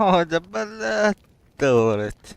О, да блядь, говорит.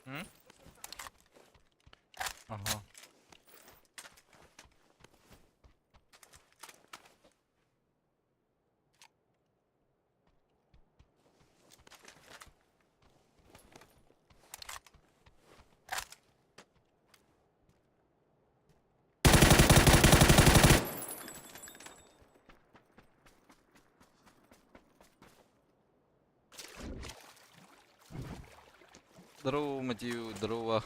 М? Ага. Здорово, Матью, здорово.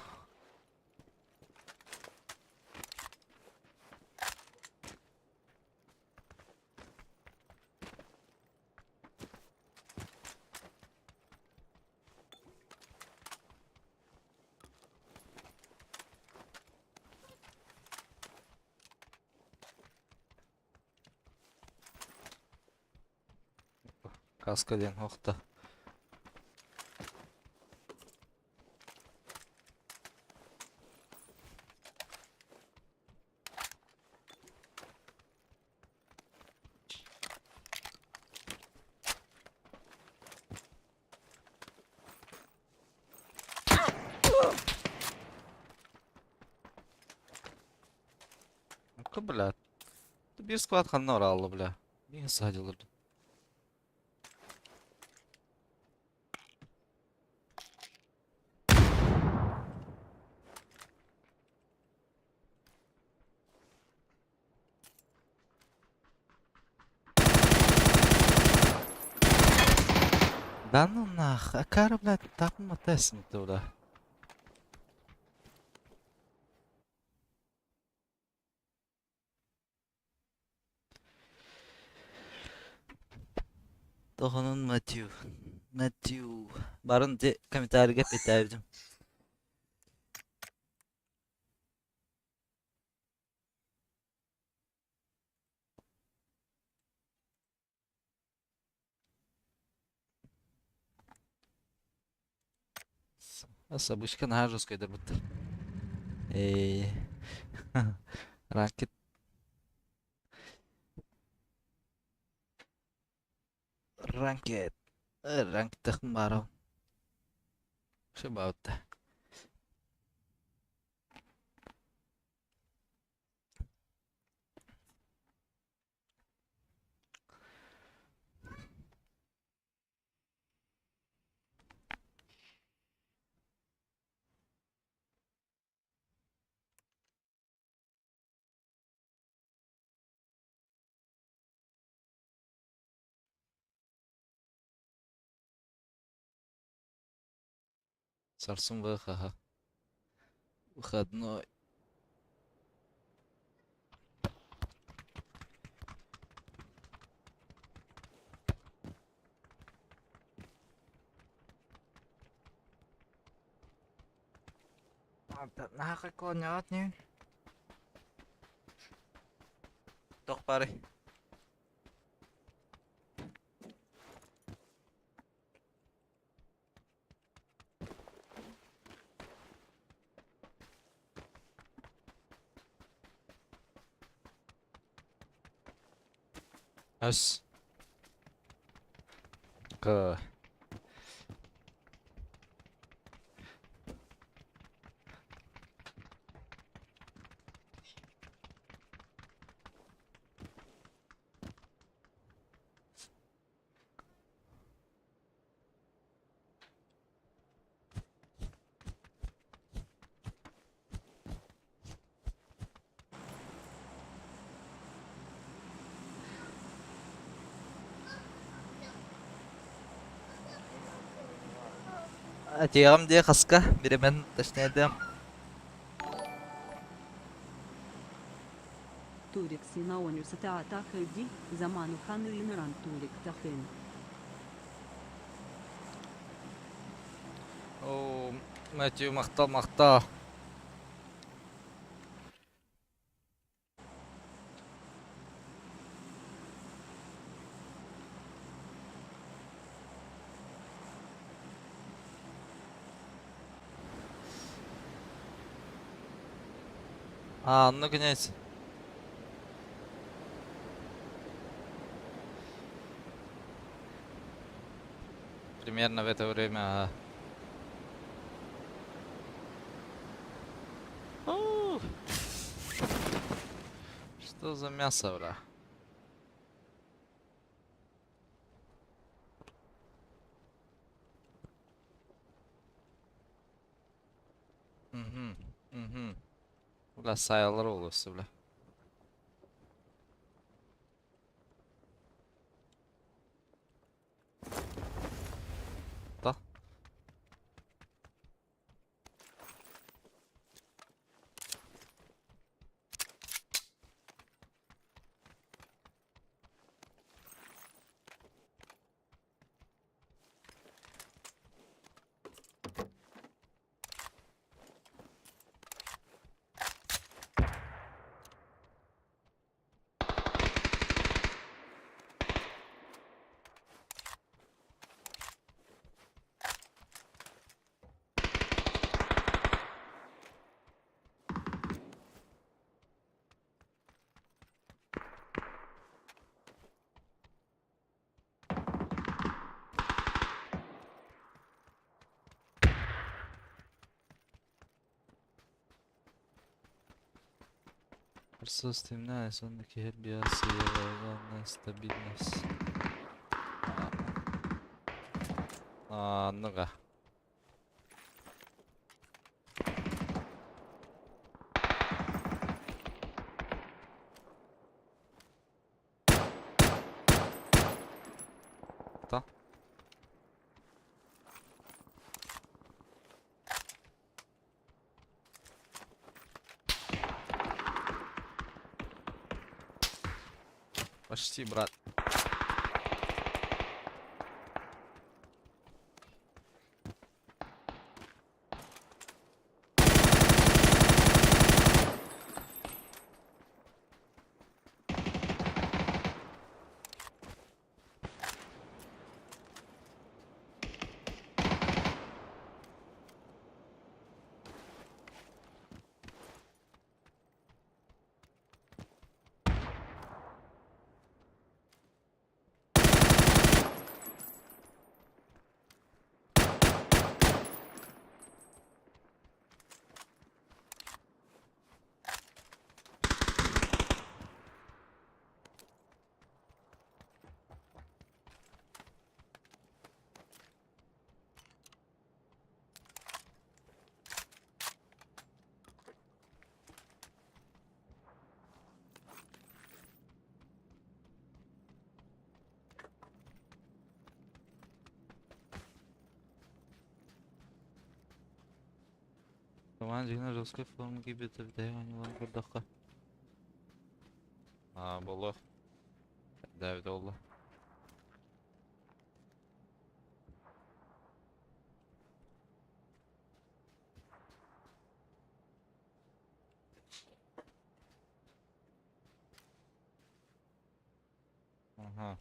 Каска диэн охто. блядь. Биир склад ханна бараалла, бля. Миигин саадьылар. Да ну нах, акары, блядь, тапматесин туда. Тоҕонун Матью, Матью. Барын де комментарийга эппиттээбитим. Собачка наһаа жесткайдарбыттар. Эй, Ранкет. Ранкет. Ранкетахын баарау. Все баабытта. Сарсын ВХХ. Выходной. Нахуй конётни. Тох пары. Өс. К. Этиэҕим дии хаска, биримэн точнее Турик синаонюсатаатаахыди замануханыйыныран турик тахын. Оо, Мэтью, махтал, махтал. А, ну князь. Примерно в это время. Ага. Что за мясо, бра? Угу, угу. Бля, сайалар олусы, бля. Да. Присутствие сонно Главное стабильность. А, ну-ка. Та. Почти, брат. Роман дьиҥэр жесткай форма киирбитэ бүтэһик оонньууларын көрдөххө Аа буолуо. Дэбит буолла. Ага.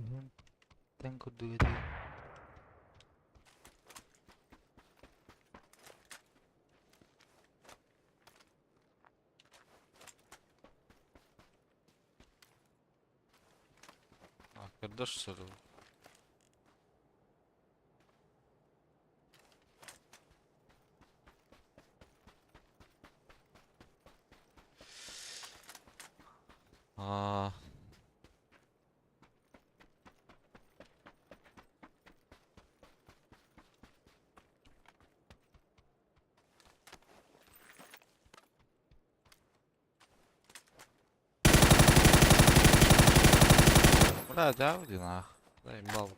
Күһүн тэҥ курдук этэ. А, көрдөс сырыл. Аа. Бля, да, нах. Заебал.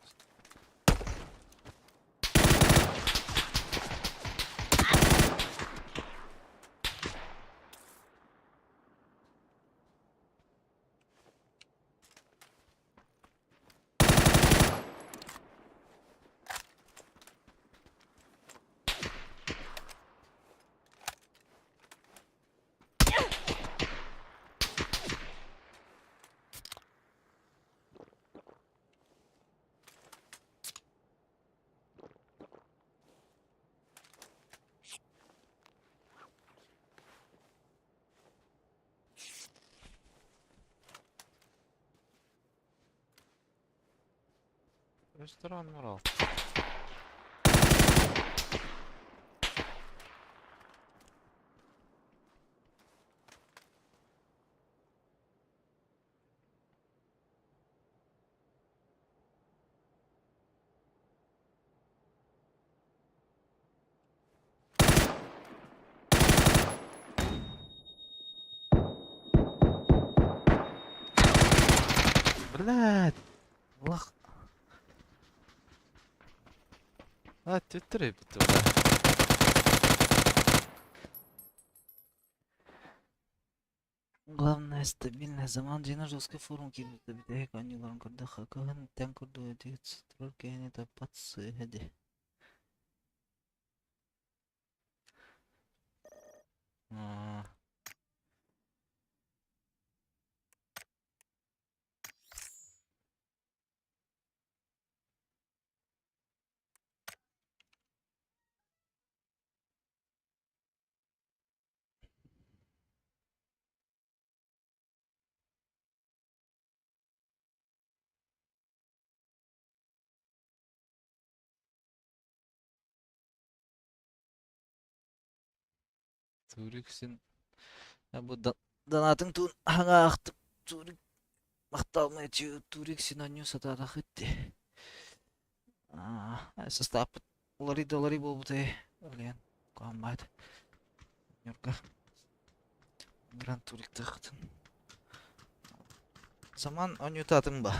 Ресторан Урал. Блядь! Лах. А, төттөрөй бу. Главное стабильность заман дьиҥэ жесткай форум киирбитэ бүтэһик оонньууларын көрдөххө кыһын тэҥ курдук этигит турар киһини таппат сыыһа дии. Аа. Турик син бу донатын туун аһаҥаахтык Турик махталмай Турик син онньуу сатаатахыт дии. Састааппыт уларый да уларый буолбутай Олен куһаммат Нюрка Гран Туриктаахытын Саман оонньуутаатыҥ ба?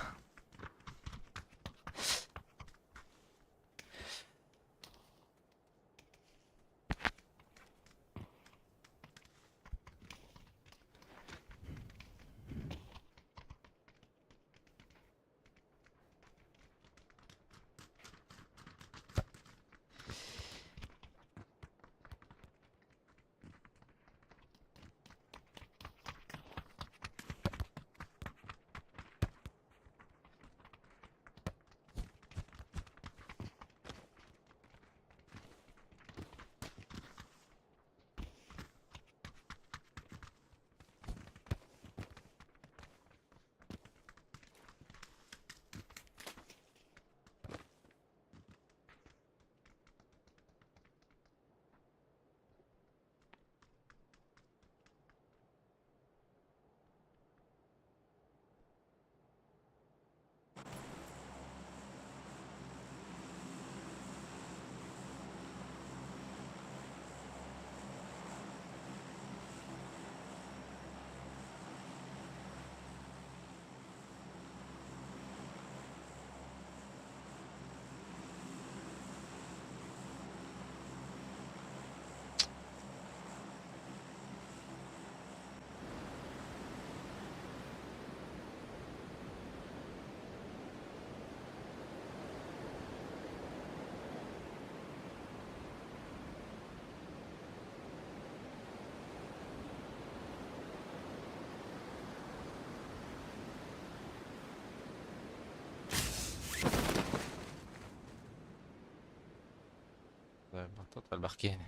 Элбэх киһини.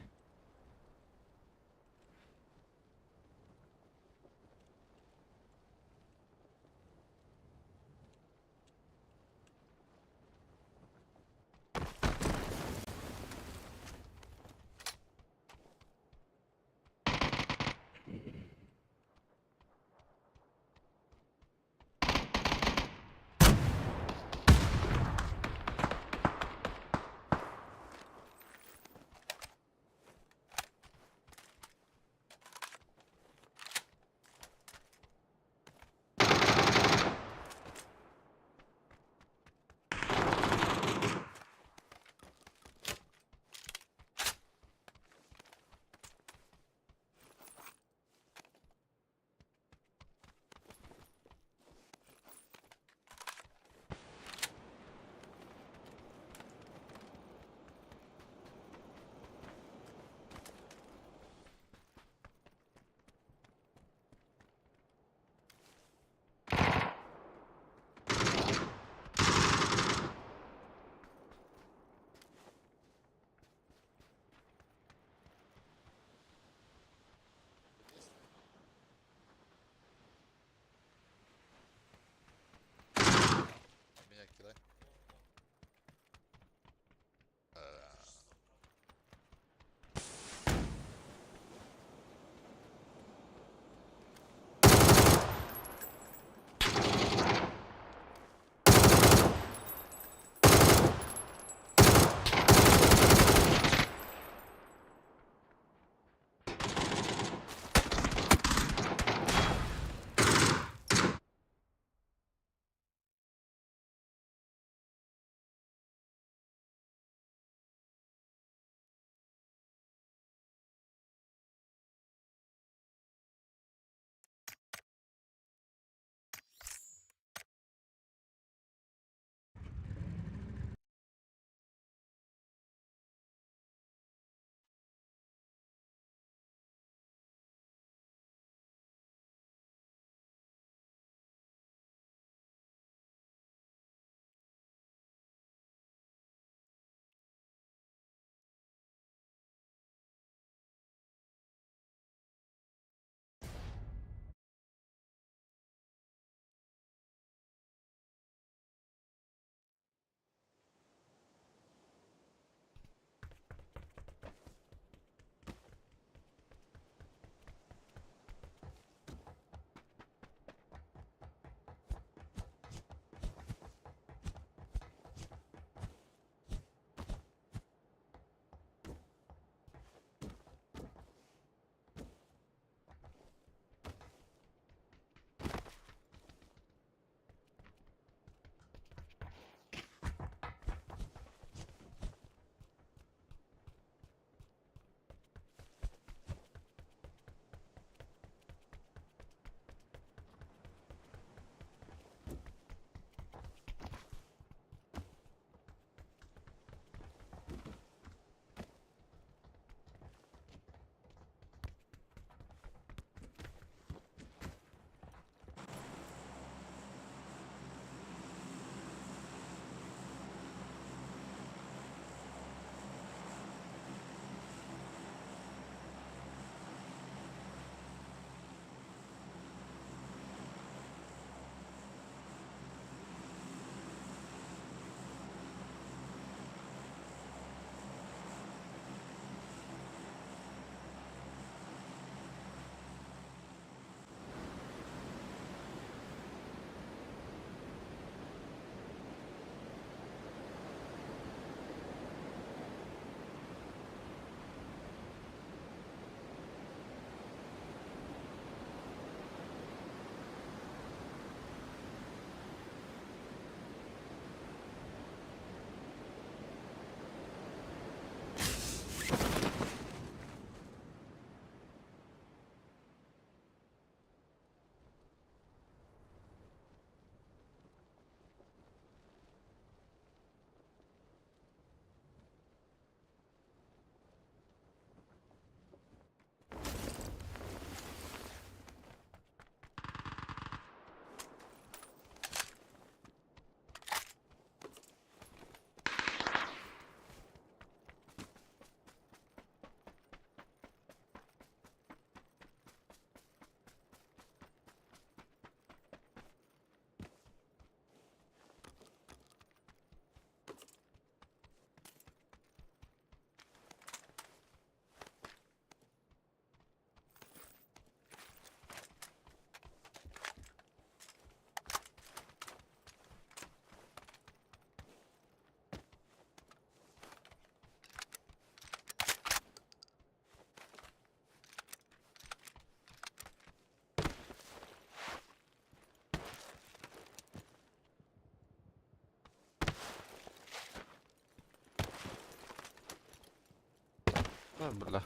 Бля.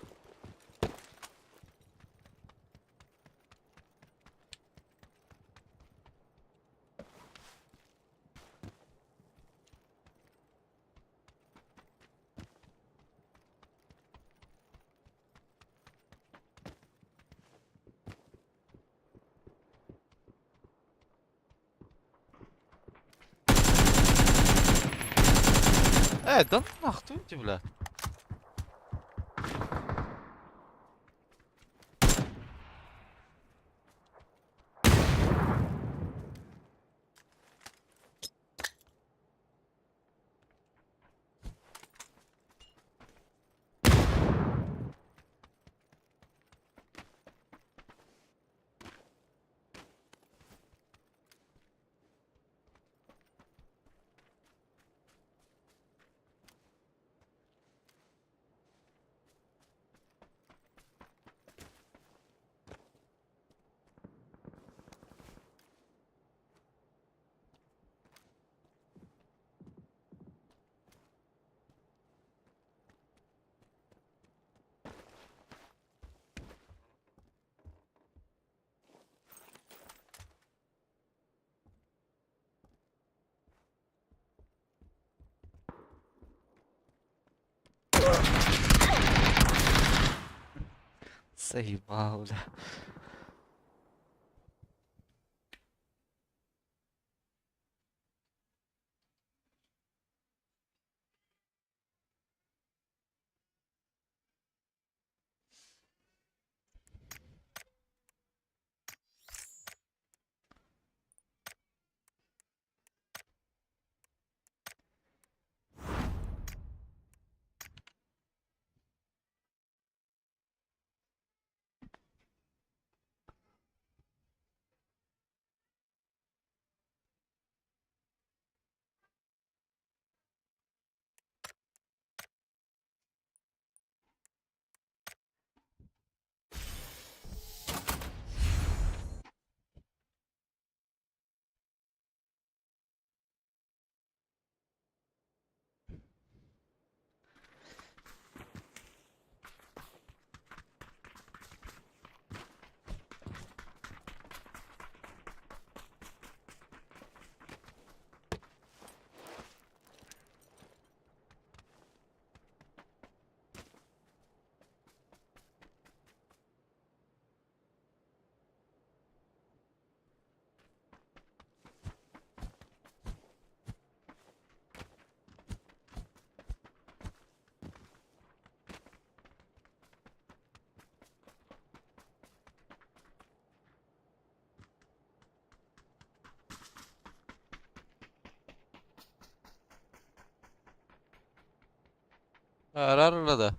Да нахуй ты, бля. Заебал, бля. Арарла да.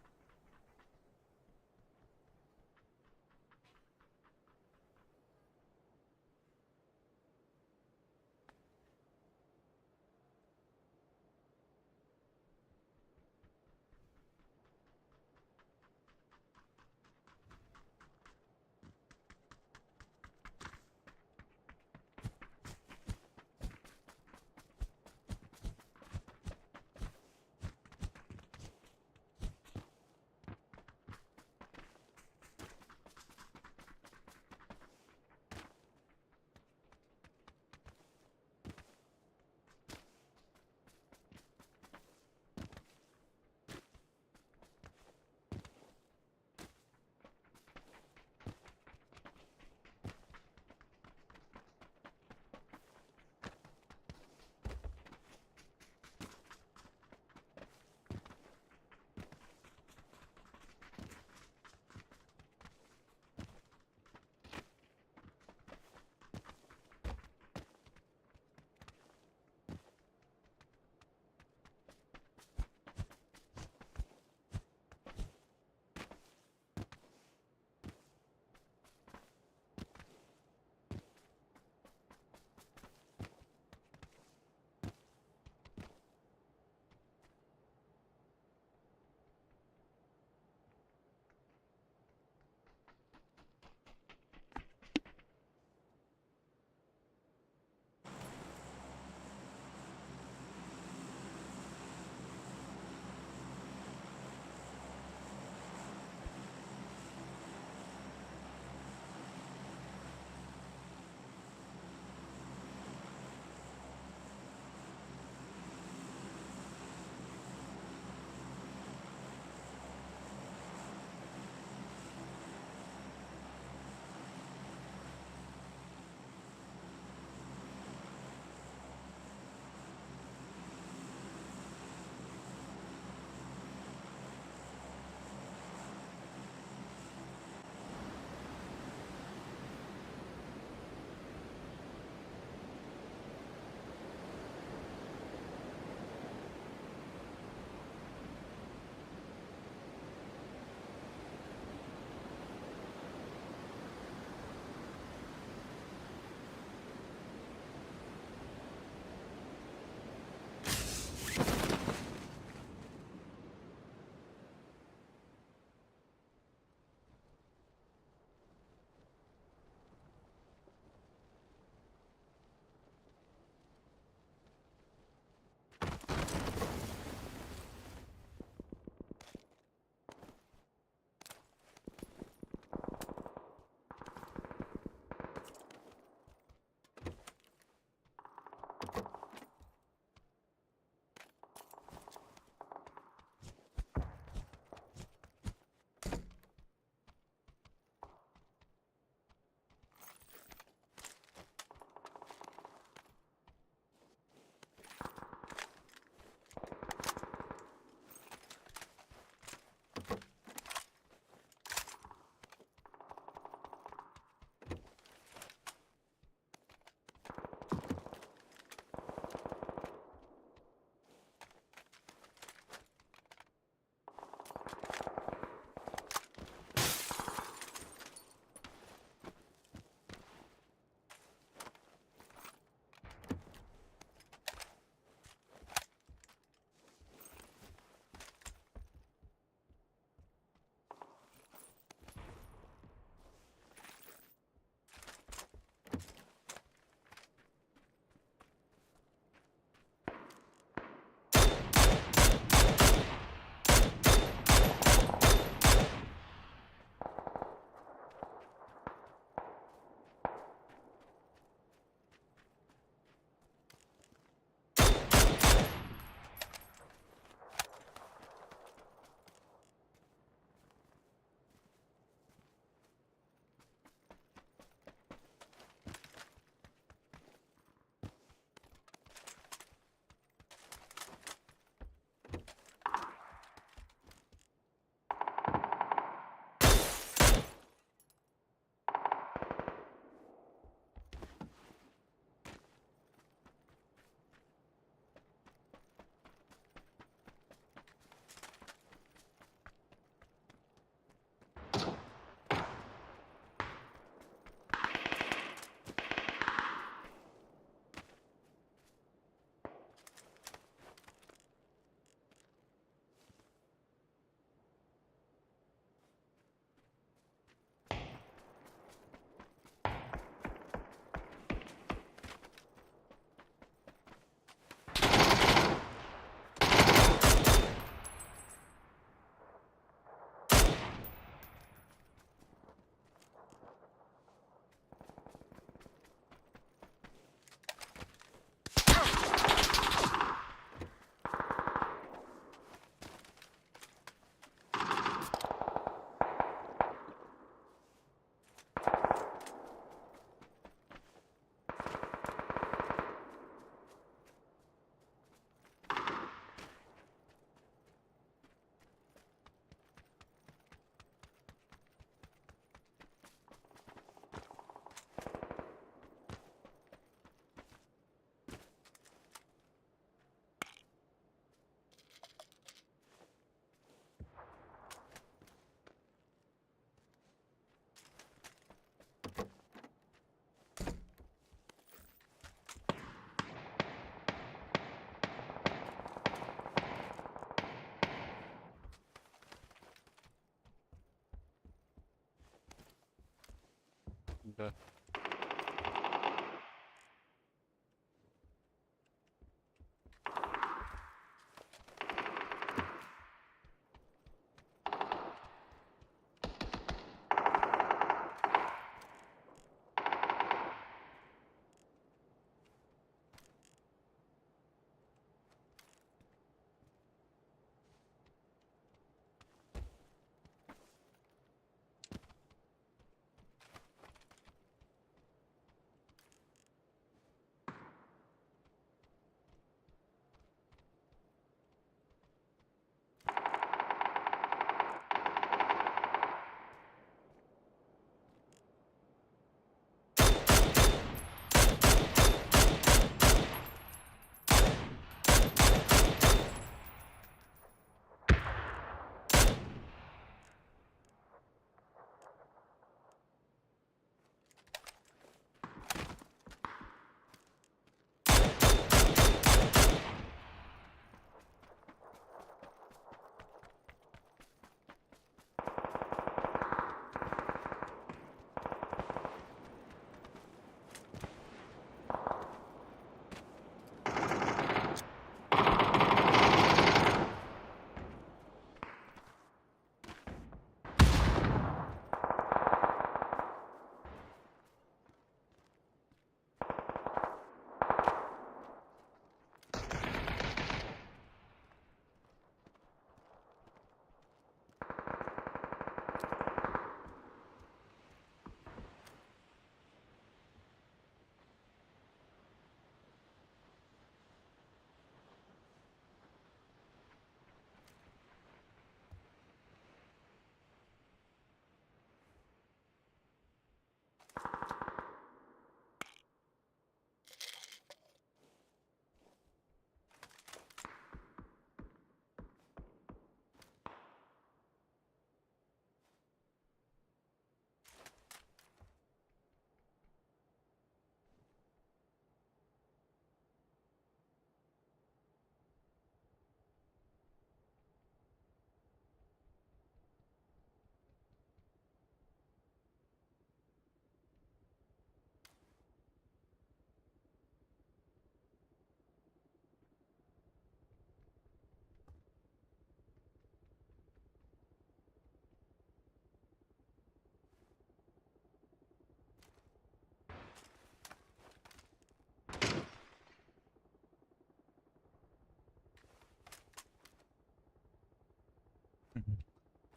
Да.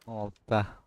Алта.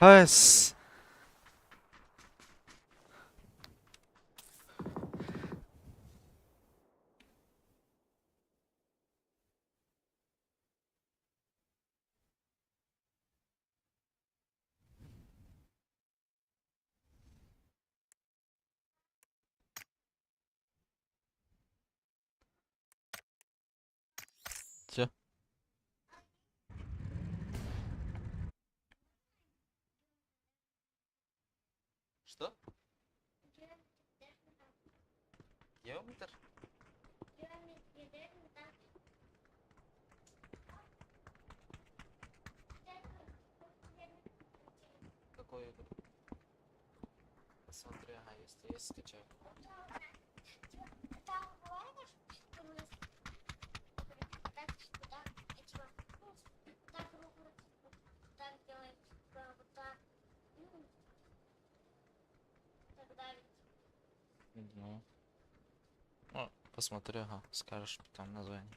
Хайс. Все. Что? Геометр? Какой игру? Посмотри, ага, если есть, скачай. Не знаю. Ну, посмотри, ага, скажешь там название.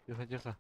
Тихо, тихо.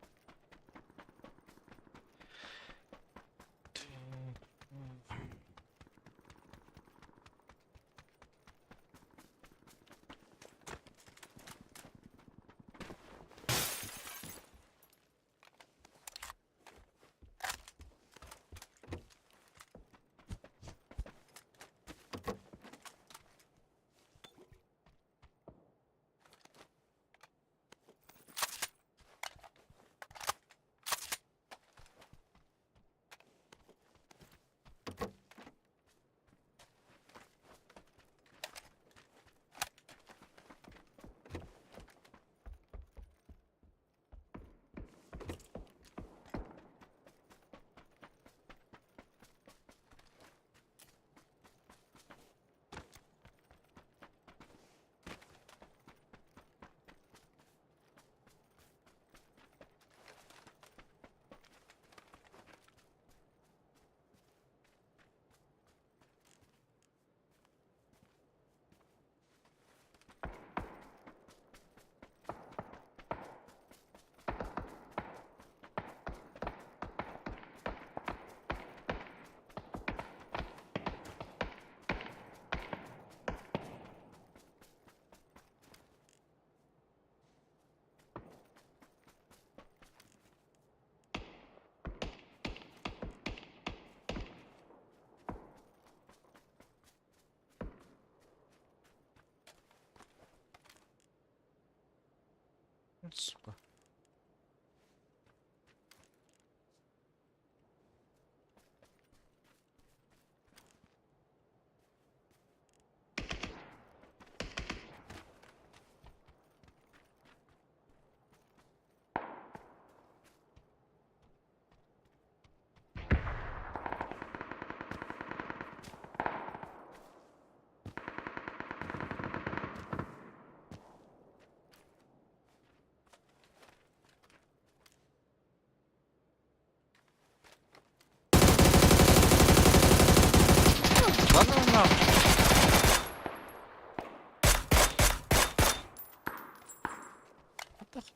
Сука. Ладно нахуй.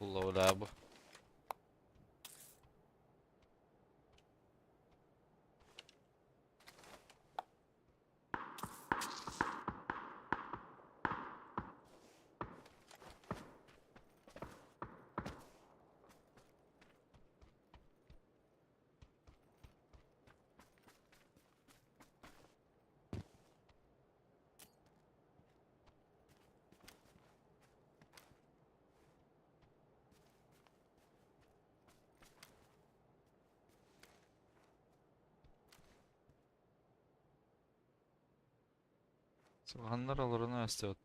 والله ولعبه. Ханнар олорону эстибэт.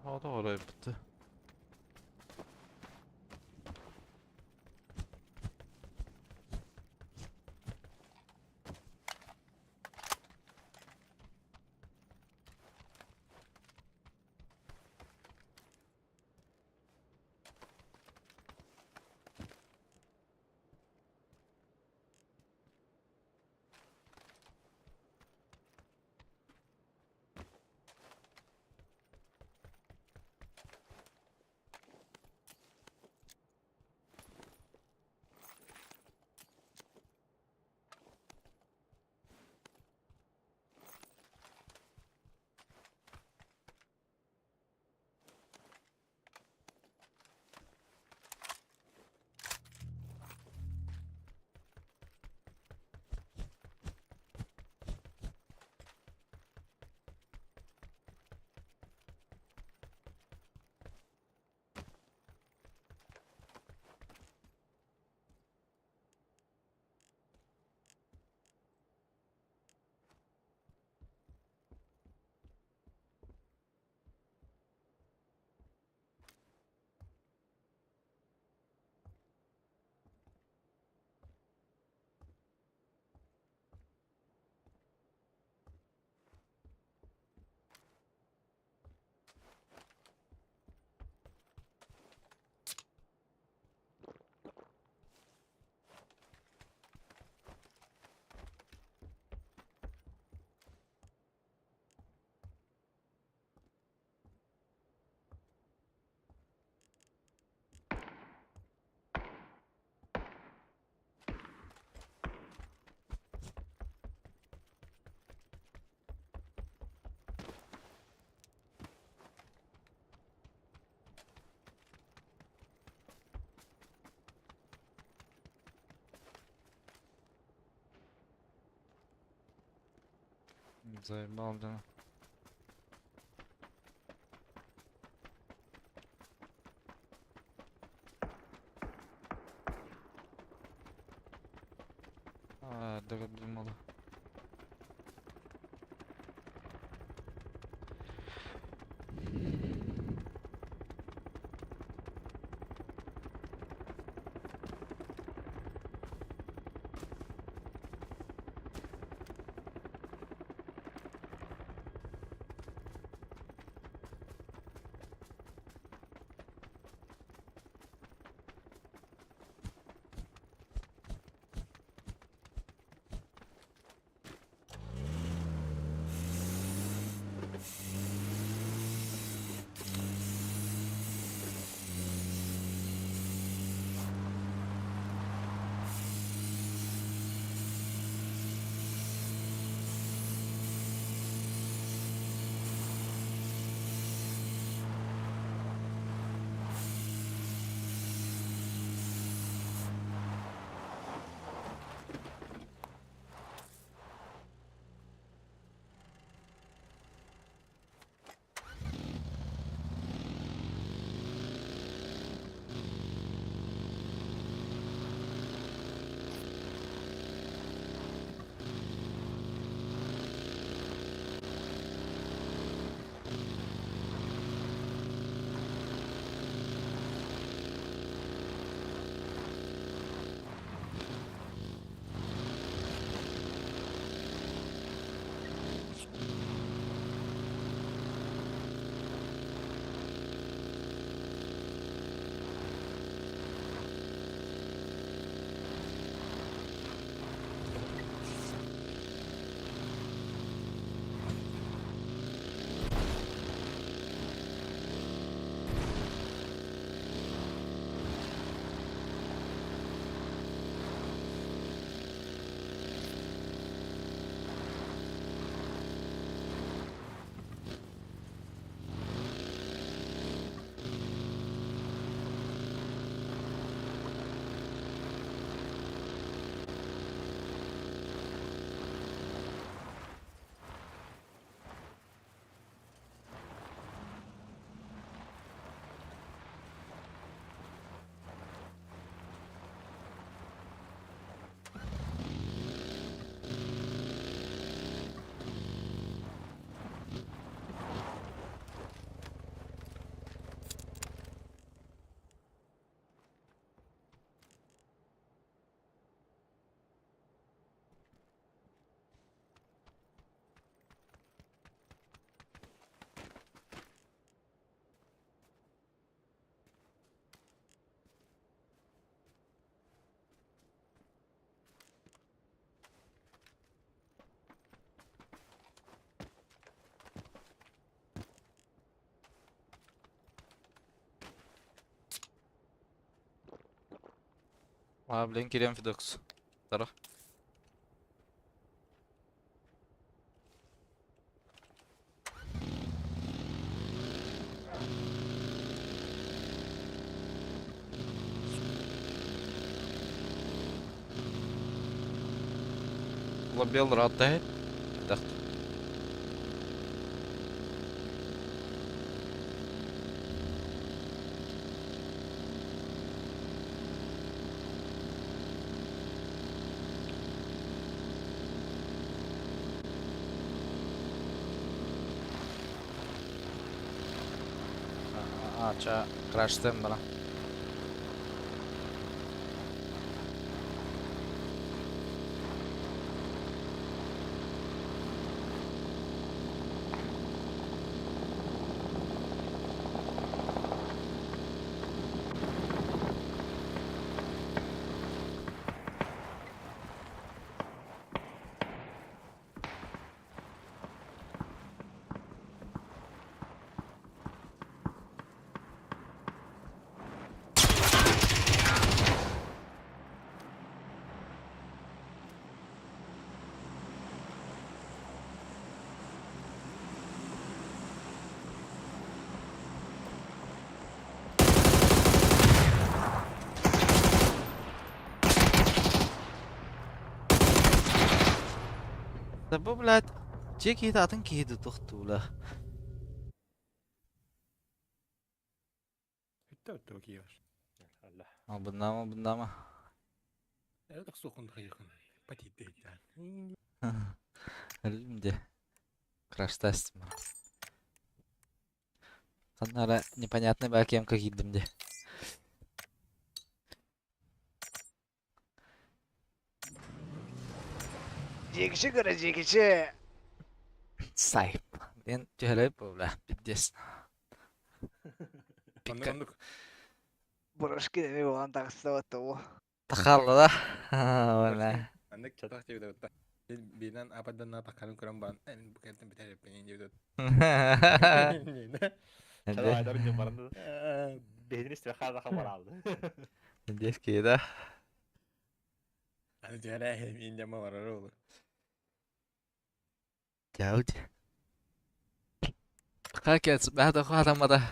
Тоҕо оройбут. Заебал, да. А, думала. А, блин, кириэн Федокс. Тара. Лобел раддает. Дах. А, ча, краштым бара. Да бу, блядь, дьиэ киһитэ атын киһи да тохтуула. Албыннаама, албыннаама. Өллүм дии. Краш-тест. Ханна эрэ непонятный баакемка киирдим дии. Дьиэкичи көрө дьиэкичи. Сай. Мен түһэлэйп бля, пиздец. Оннук оннук. Брошки эми буолан таҕыста тоҕу. Тахалла да. Вона. Аннык чатах диэбит Бинан ападан тахарын көрөн баран эн бу кэлтэн бүтэр эппин диэбит. Чалайдар дьон баран бэһин истибэ хаада хабараалды. Детский, да? Аны түһэрэ индема барар ол. Дяуть. Хакец, бәһдә харамада.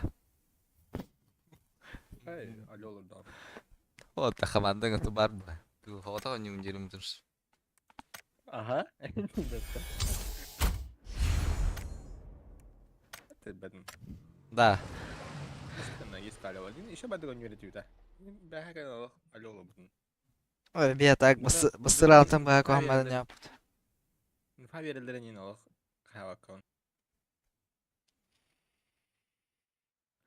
Ай, алло олордо. Вот, командаң аты бар бу. Хота онюм жерим турс. Аха. Бәдін. Да. Еще бәдіг өнүрәтүтә. Бәһәкә алло олобутун. Ой, бия так бысыр алтын баа куһаммадын яппыт. Фаберелерин олох хаваккон.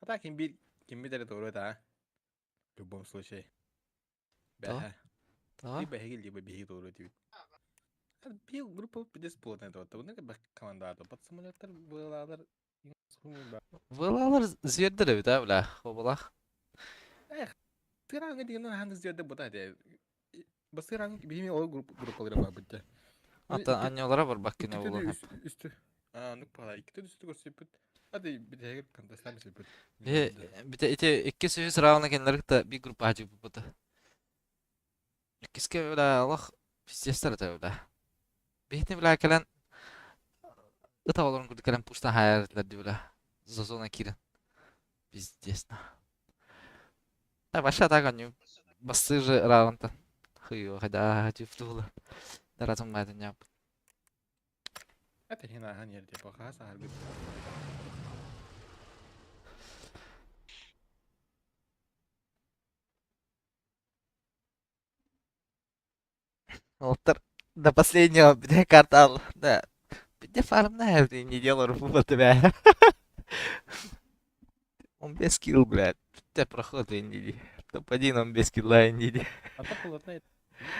А так ким ким бит doğru да. В любом случае. Бәһә. То? Либо бәһәге, либо биһи doğru дип. Би группа бесплатная то. Бұны бak команда под самолеттар булалар. Вылалар звердер бит, а, бля, хобалах. Тыранга деген ханды зверде бута де. Басыранг бими ол группа группалары бар битте. Ата аннялара бар баккине болар. Үстү. А, ну пала, икки үстү көрсөпүт. Hadi bir de kantасынан сөпүт. Бе бите ите икки сүүс рауна кеннерикта би группа хажы бут. Иккиске бля Аллах пиздецтер это бля. Бихни бля кэлэн ыта олорун курдук кэлэн пустан хайар ди бля. За зона кирен. Пиздец. Да вообще так они басты же раунта. Хыё, хотя хажы Даратым байдын яп. Это хина хан ерде баха сахар бит. Олтар до последнего где картал. Да. Где фармная, не делал руфу тебя. Он без килл, блядь. Те проходы не Топ-1 он без килла не Ата плотная.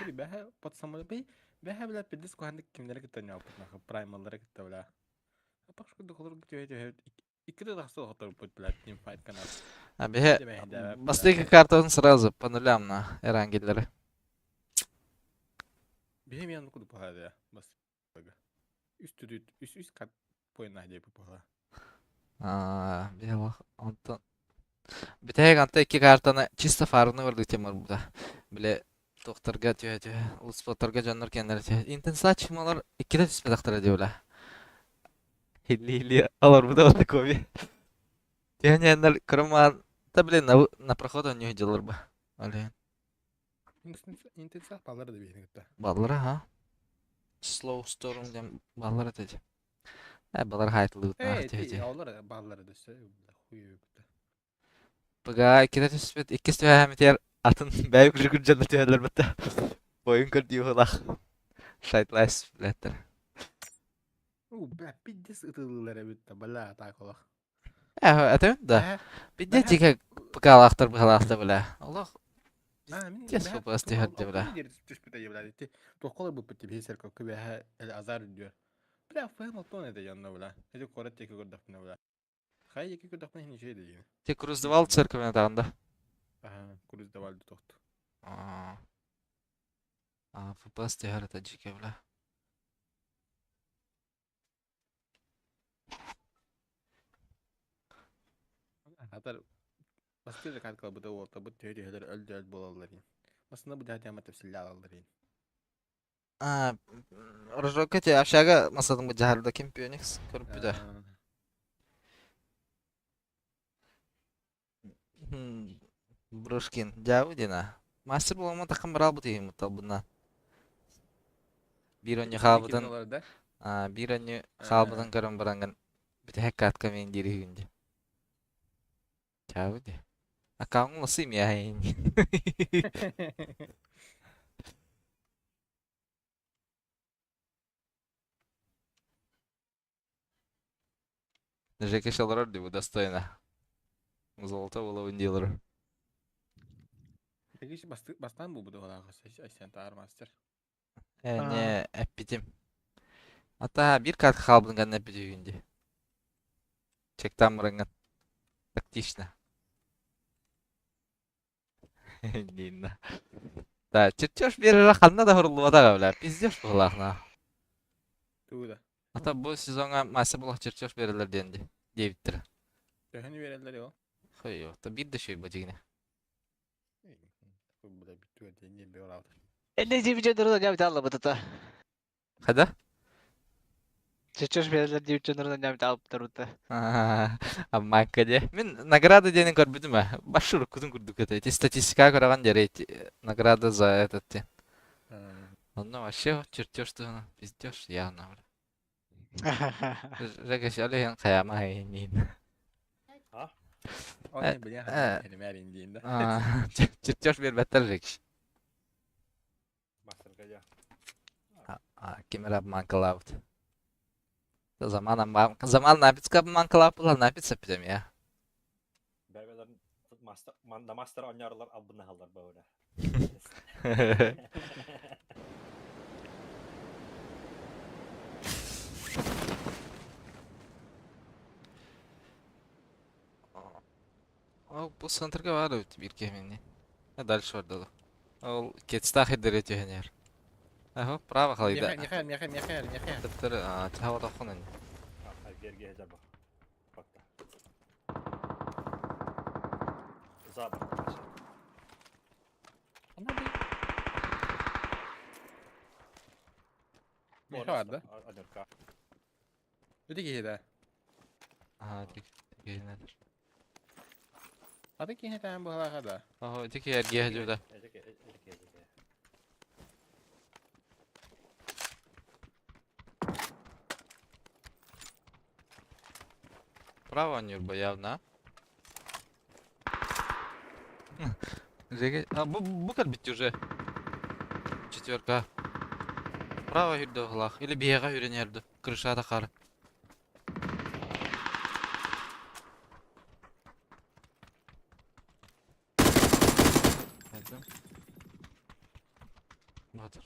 Бәһә под самолет бей. Бәһә бля пидис куханды кимнәр китә не опыт нахы праймаллар китә бля. Апак шку дохлор китә икки дә тахсы хатыр бут бля тим файт канал. А бе бастыйкы картаны сразу по нулям на эрангеллери. Бихем ян куду пахада бас. Үстү үс үс кат поина деп паха. А, бе онтон Битег анта икки картаны чисто фарны көрдүк темир буда. Биле Туохтарга түһэ-түһэ, улуспуоттарга дьоннор кэннэрэ түһэ. Интенсач чымалар иккитэ түспэтэхтэрэ дии бля. Илли-илли олорбута вот такой. Түһэн иһэннэр кырымаан, да блин, на, на проход онньуу дьыллар ба. Олен. Интенсах баллар да биһини кытта. Баллара, ха? Slow storm диэн баллар этэ дии. Э, балар хаайтылыытнаах Э, түһэ ти дии. олар баллар да сөй хуй кытта. Быгаа иккитэ түспүт, иккис түһээмитигэр атын бэйэ күлүгүр дьонно түһэллэр бытта. Бойун көрдүү быһыылаах. Сайтлайс билэттэр. У, бля, пиздец ытылыылар эбит да, бля, так олох. Э, этэбин да. Бэһэ, Бидде бэһэ, тике пыкаалаахтар быһалаахтар бля. Олох а, мин пиздец бэһэ фпс түһэрдэ бля. диэри түспүтэ бля, ити туохха ылбыппыт ти биһи серкөккө бэһэ эле азар үрдүөр. Бля, фэм оттон этэ дьонно бля. Эти куорат диэки көрдөхпүнэ бля. Хайа диэки көрдөхпүнэ иһин үчүгэй да диэн. Те круздавал церковь тағында. Аха, круздавал тохту. А, фпс түһэр это дьике бля. Хатар бастыыр каткалбыта уолтабыт төһө төһөлөр өл өл буолалларын. Басына бу дьаатыама тэпсиллэ алалларын. А, Рожокка те общага масадын бу жаһарда ким Пёникс көрбүтэ. Брушкин, дьаабы диэн Мастер буолама таххан бараалбыт иһин талбына. Биир онньу хаалбытын, биир онньу хаалбытын көрөн барангын бүтэһик катка мин диир үһүгүн дии. Дьаабы дии. Аккаунҥун ласыым яһайын. Жекеш олорор дии бу достойно. Золото булабын дии олорор. Жекеш бастаан булбут оҕолоох Айсен Таар мастер. Э, не эппитим. Ата биир карта хаалбытын гэннэ эппит үһүгүн дии. Чектаан бараҥҥын. Тактично. Нина. Да, чертеж биэрэрэ ханна да хоруллубатаҕа бля. Пиздеж быһылаах на. Тугу да. Ата бу сезоҥҥа мастер булах чертеж биэрэллэр диэн ди диэбиттэрэ. Төһөнү биэрэллэр ол? Хой, та биир да шөй бадьыгына. Бля, бүттүгэр диэн диэн бэйэлаабыт. Эллэ диэбит дьоннорун анньаабыт аллабытата. Хада? Чечеш биэрэллэр диэбит дьоннорун анньаабыт аллабыттар Аммаакка дии. Мин награда диэнин көрбүтүм ээ. Башы уруккутун курдук этэ. Ити статистика көрөҕүн диэри ити награда за этот диэн. Онно вообще чертеж туһунан пиздеж явно. Жекеш алиһин хайама хайнин. Ол не билен херемәрин диин да. Чертеж биэрбэттэр Жекеш. Мастерга я. Ким эрэ обманкалаабыт. Заман заман напицка обманкалааппылар напиц эппитим я. Бэбэлэр мастер манда мастер оонньоорулар албыннаһаллар баҕара. Ол бу центрга баар эбит биир киһи Дальше барда Ол кетстаах ирдэрэ түһэнэр. Аһо, право халыйда. Миэхэ, миэхэ, миэхэ, миэхэ. Төптөр чаһа отоххун ини. Герге жаба. Бакта. Заба. Миэхэ бар да? Адырка. Ити киһи да. Аха, тик тикинер. Аты киһи таан быһалааха да. Аһо, тики эргиэ дьуда. Эжеке, эжеке, эжеке. Право Нюрба явно. Жеге, а бу бу бит уже. Четверка. Право хүрдө хлах или биэҕэ хүрэн Крыша хар. Geldim. Батыр.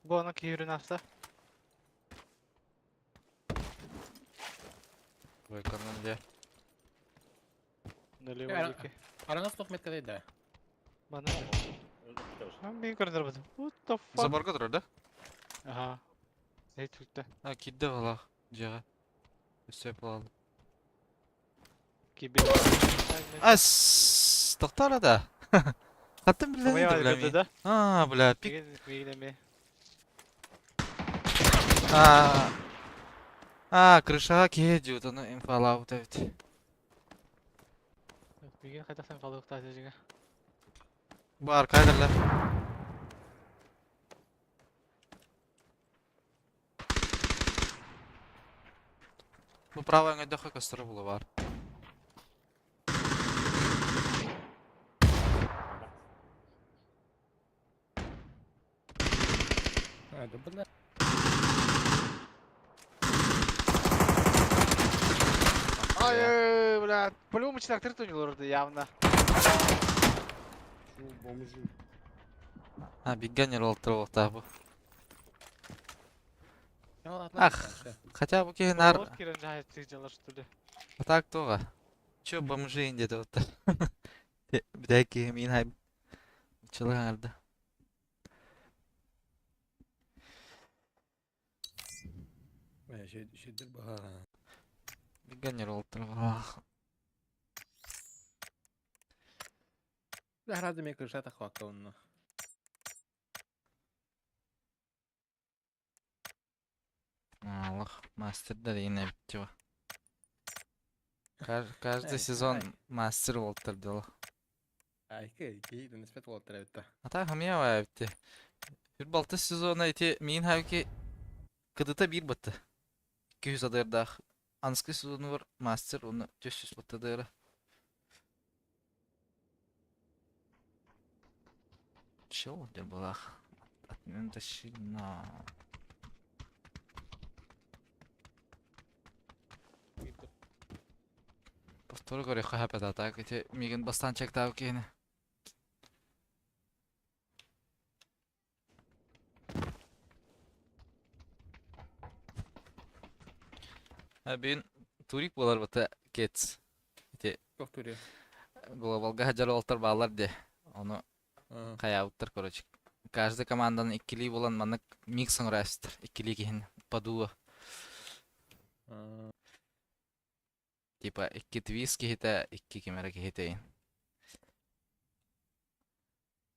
Бу аны киһирин аста. Войканан де. Налево Ара- диэки. Араҥас туох меткадай да. Маны. Мин көрдөрбөтүм. What the fuck? Заборга турар да? Аха. Эй түктэ. А, киирдэ балах дьиэҕэ. Өссө буолалым. Киирбит. Ас, тохтоо да. Хаттан билэн бля ми. да? А, бля, пик. Миигин эмиэ. А, а, крышаҕа киһи дьиэт, ону инфалаабыт эбит. Миигин хайдах инфалыахтаах дьиҥэ. Бу аркадерлар. Бу право өҥөйдөххө көстөрө буолуо баар. А, да бля. Ай, бля, по-любому четыре открыто у него явно. Чу, бомжи. А, бигган олтыр буолуохтаах бу. Ах, Ах. Хотя бу киһи наар Вот Киран жахает дела, что ли. А так туоҕа. Чё бомжи диэтэ оттор. Бүтэһик киһи миин хайбыт. Чылы хаҥарда. Шедер баха. Бигган олтыр буолуох. Бля, разве мне крыша так хватало? Аллах, мастердар ине эбит Каждый Эй, сезон ай. мастер буолтар дьоло. Айка, киһи дэнэспэт уолаттар эбит да. А так хамыйа эбит. Үр сезона ити миин хайки кыдыта биир бытты. 200 адырдаах. Анскы сезону бар мастер оны 400 бытты дыра. Чего дер булах? Отмен тащи на. Повторю говорю, хапета так эти миген бастан чектау кини. Бин турик болар быта кец. Ити Туох турия? глобалга хаджар олтар баалар де. Ону хаябыттар, короче. Каждый командан иккилии болан маннык микс оҥорастар. Иккилии киһин падуа. Типа икки твист киһитэ, икки кимэрэ киһитэ.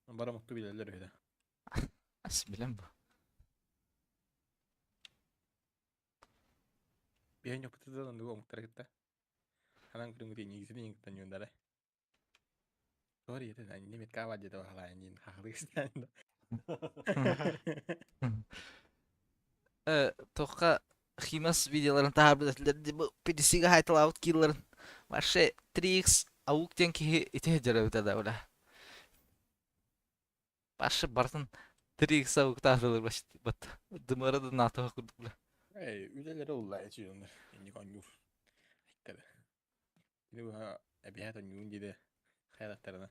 Бара мукту билэллэр үһү да. Ас билем бу. Биһэн ёппуту да оннугу омуктара кытта. Ханан көрүҥүтэ инигисин иҥиттэн юндара. Сори, это немет кава деді бахалайын хахлык истэн. Тоққа химас видеоларын таһаарбыт этилэр бу PDC-га хайталаабыт килларын. Вообще 3x аук диэн киһи ити дьарабыта да бля. Вообще бартын 3x аук таһаарылар бат. Дымара да НАТО курдук бля. Эй, үлэлэри уллаа эчи оннор. Инник онньуур. Айккада. Кини бу эбиһэт онньуун диде хайалаттарына.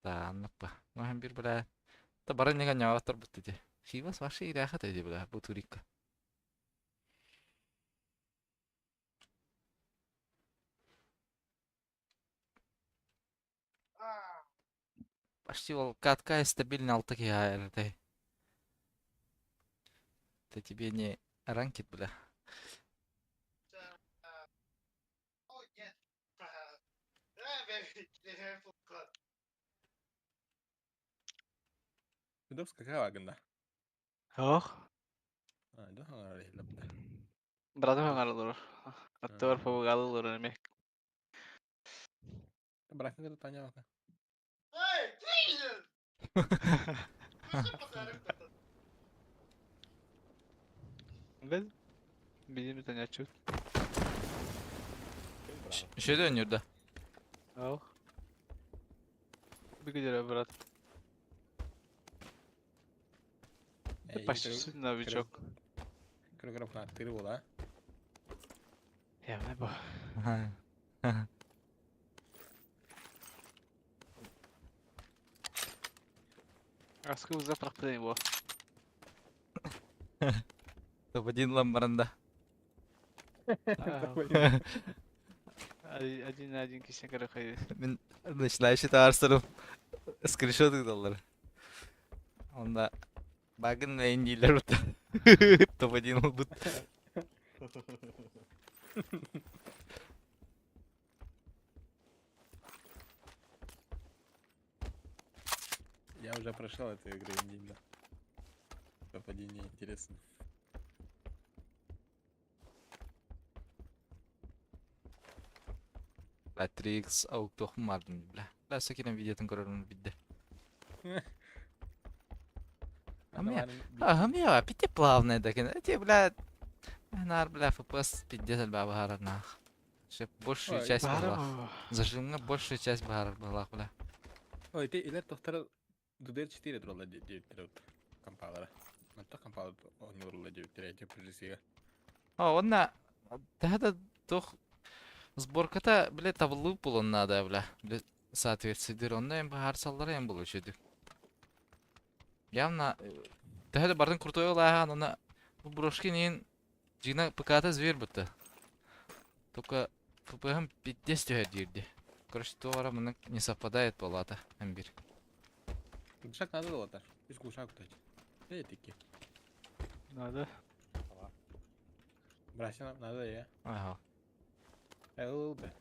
Да, аннык ба. Ну бир бля. Та бары нега няваттар бут ити. Химас вообще ирахат эди бля бу турикка. Почти ол катка стабильно алты киһи Это тебе не ранкет, бля. Удобс какая гында? Ох. А, да, бля. Братым хаҥаралар. Аттыбар побугалылар эме. Бракын кытта таня бака. Бил. Билим танячут. Еще дönüyor да. Ох. Бүгүдөрө брат. Почти новичок. Кыры фанаттыры була. Явно бу. Аскы уза прахпыдын бу. Топ-1 ламбаранда. Один на один кисен көрө хайы. Мин Начинающий таарсарым скриншот ыыталлар. Онно багын мейн дииллэр бутта. Топ-1 ылбыт. Я уже прошел эту игру, Индина. Топ-1 неинтересно. Бля, 3x ауктуохпун бардым бля. Бля, сакирен видеотын көрөрүм бидде. А Амия, пите плавная дакен. Эти, бля, нар, бля, FPS пиздец альба бахарар нах. Шеп большую часть была. Зажимна большую часть бахарар была, бля. Ой, ты илер тохтар DDR4 туралла диэбиттэр компалара. Онто компалар оонньууларла диэбиттэр эти прижисига. А, онна, да туох сборката, бля, табыллыы буолуон наада, бля. Бля, соответствует. Онно эм баһаарсаллара эм булу үчүдүк. Явно, төһө да бардын крутой олааһаан, онно бу брошки иин дьиҥэ ПК-та зверь бутта. Только ФПХ-м пиздец түһэр диирди. Короче, туох эрэ маннык не совпадает буолаата эн биир. Глушак надо было-то. Үс глушак кутать. Эй, таки. Надо. Брася надо я. Ага. Эл бе.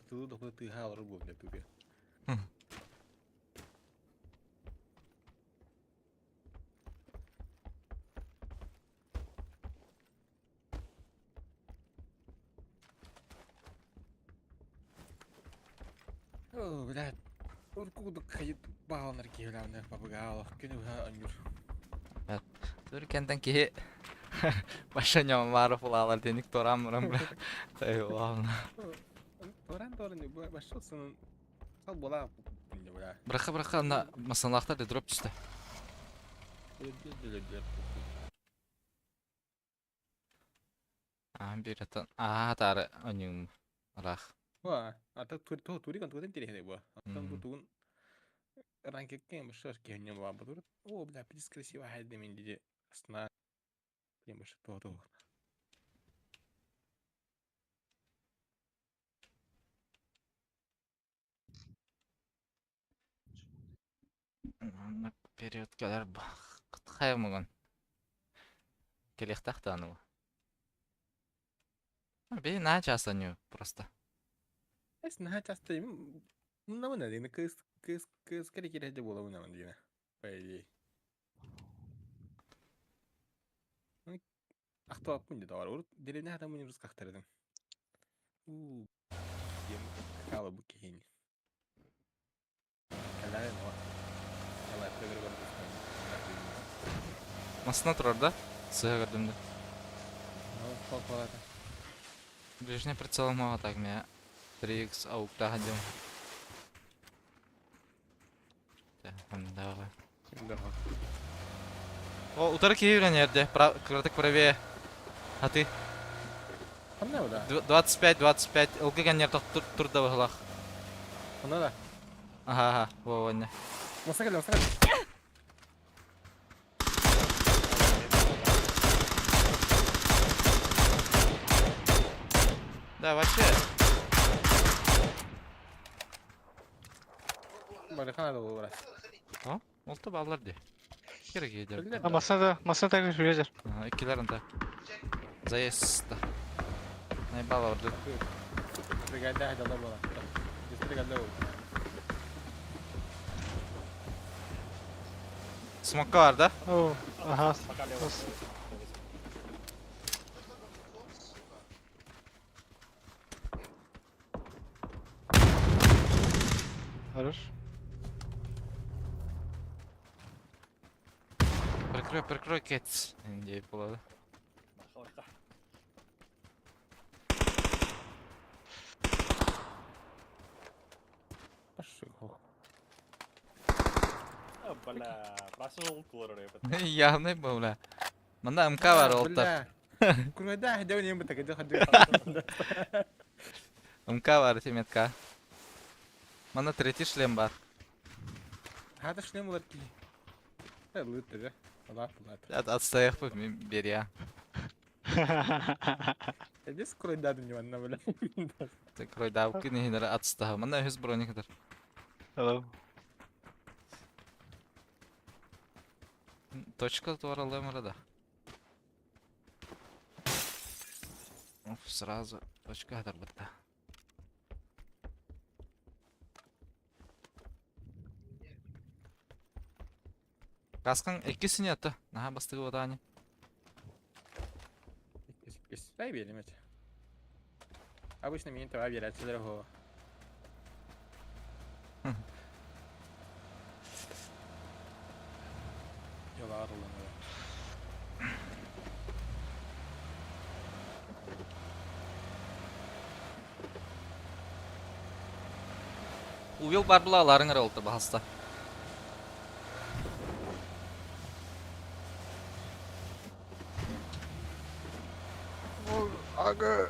Тылы дохлы тыга алыр бу бля түге. О, блядь. Уркудук хайыт бааланар киһилээннэр папыгаалах күнү быһа онньуур. Түркентен киһи баша ньоммааров улаалар диэник туораан баран бля. Тайылаабына. Туоран туоран баша сынын сал буолаа бля. Бырахха бырахха анна масалаахтар да дроп түстэ. Аан биир атын аа таары оньуум ыраах. Ва, ата турик антугатын интересный буа. Аттан бу тугун ранкеткен башар киһинне буа бу О, бля, пиздец красиво хайда мен диде. Астына. Блин, баша то то. Маннык период кэлэр хайа муҥун кэлиэхтээх даҕаны бу. Бии наһаа часто анньыы просто. Эс наһаа часто муннабын диэн кыыс кыыс кыыс кэрэ кирэһдэ буолабын диэн по идее. Ахтыбаппын дии доҕор. Урут дэриэбинэ хатаммын урут ахтар этим. Уу диэн какао бу киһини. Кэлээрин оҕо. Массына турар да? Сыһа көрдүм да. Ближний прицел мага так меня 3x ауктаха дем. Давай. О, утары киһи үрэн эрде. Кыратык правее. А ты? 25-25. Ылгы гэннер турда быһылах. Онно да? Аха, аха, во, во, Маса кэллэ, маса кэллэ. Да, вообще. Барыхан надо было брать. О, олты баллар ди. Керек еді. А масына масына так жүрезер. Иккилер онта. Заезд. Найбал орду. Бригада дала была. Бригада Смокка бар да? О, ага. Хорош. Прикрой, прикрой, Кэтс. Индия болады. Пошел. Бля, прошел Явный был, бля. Манда МК бар олтар. Курда, да не бы так МК бар, метка. Манда третий шлем бар. Хата шлем булар ки. Лыт да. Ла, лат. Отстоях бы беря. Здесь кройдадым не манна, бля. Ты кройдаабыккын иһин эрэ атыстаһа. Манна үһүс броник ытар. Hello. Точка туоралыам эрэ да. Оф, сразу точка хатарбытта. Каскаҥ иккис синята. Наһаа бастыгы батаани. Иккис, иккис. Дай биэрим эти. Обычно миин таба биэрээччилэр оһо. Дьолоор ылан Уел бар була аларың эрэ олта баһаста. Ага.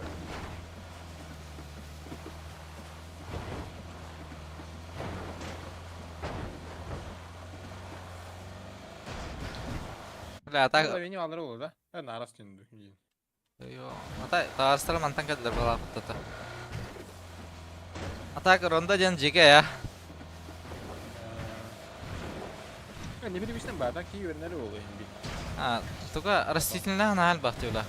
Бля, так... Бени алыр olur да. Ben aras döndü. Йо, ата таарыстара мантан кэллэр балааппыттата. Атак ронда диэн дьигэ я. Ne bileyim işte bardak iyi ürünleri oluyor şimdi. А, туга растительная наһаа элбэх диэбилэ.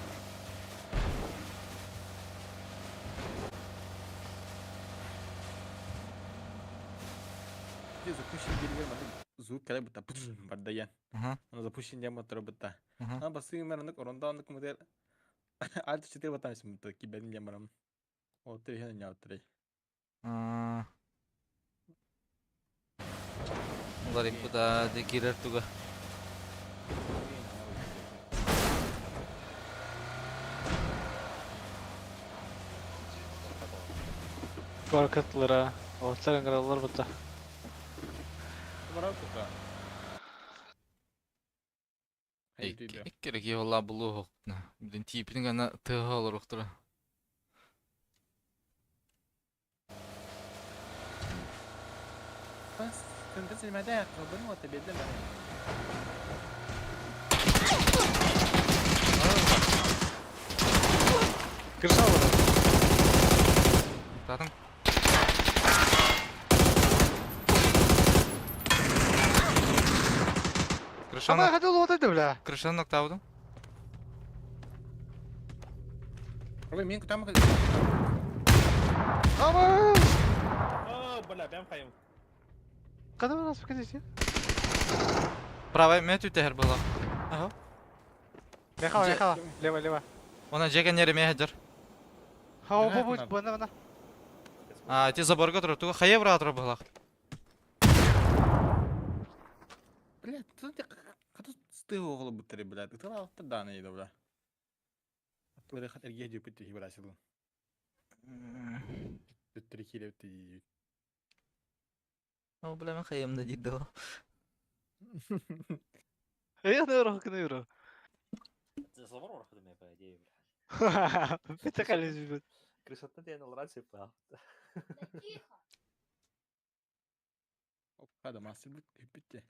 Bir запущен gelin bana звук кэлэ быта бардайан. Мгм. Аны запущен диэн мотор быта. Мгм. Аны басыы мэр оронда оннук модель Альт 4 батамсым быта кибен диэн барам. Ол тириһэн ньааттырай. А. Уларыйбыта дии киирэр туга. Баракатлара. Оттар ыңгыралар бұта. Барап тута. Икки киһи олаа булуу Блин, тиипин гана тыаһа олоруохтара. Кырса олорор. Татын. Ама Крышаны, хотел вот это, бля. крышаны ноктаабытым. Ой, мен кутам Ама! О, бля, бэм хайым. Когда у нас покажите? Правай, мен түтэһэр была. Ага. Мехала, Же- мехала. Лево, лево. Она жека нерэ меһэдэр. Ха, Ага, бу, надо. бу, бу, бу. А, ти заборга тура, туга хайа бра тура была. Бля, тут я хату стыгы оҕолу буттары, бля. Ытыла алты даны еді, бля. Атлары хат эрге жөпүт тихи бра сылын. Түттүрү килеп ти. О, бля, мен хайымда дейді ол. Я на урок, на урок. Забор барахтым по идее, бля. Это колись Красота диэн олорон сөп Опа, да мастер бит хүппүт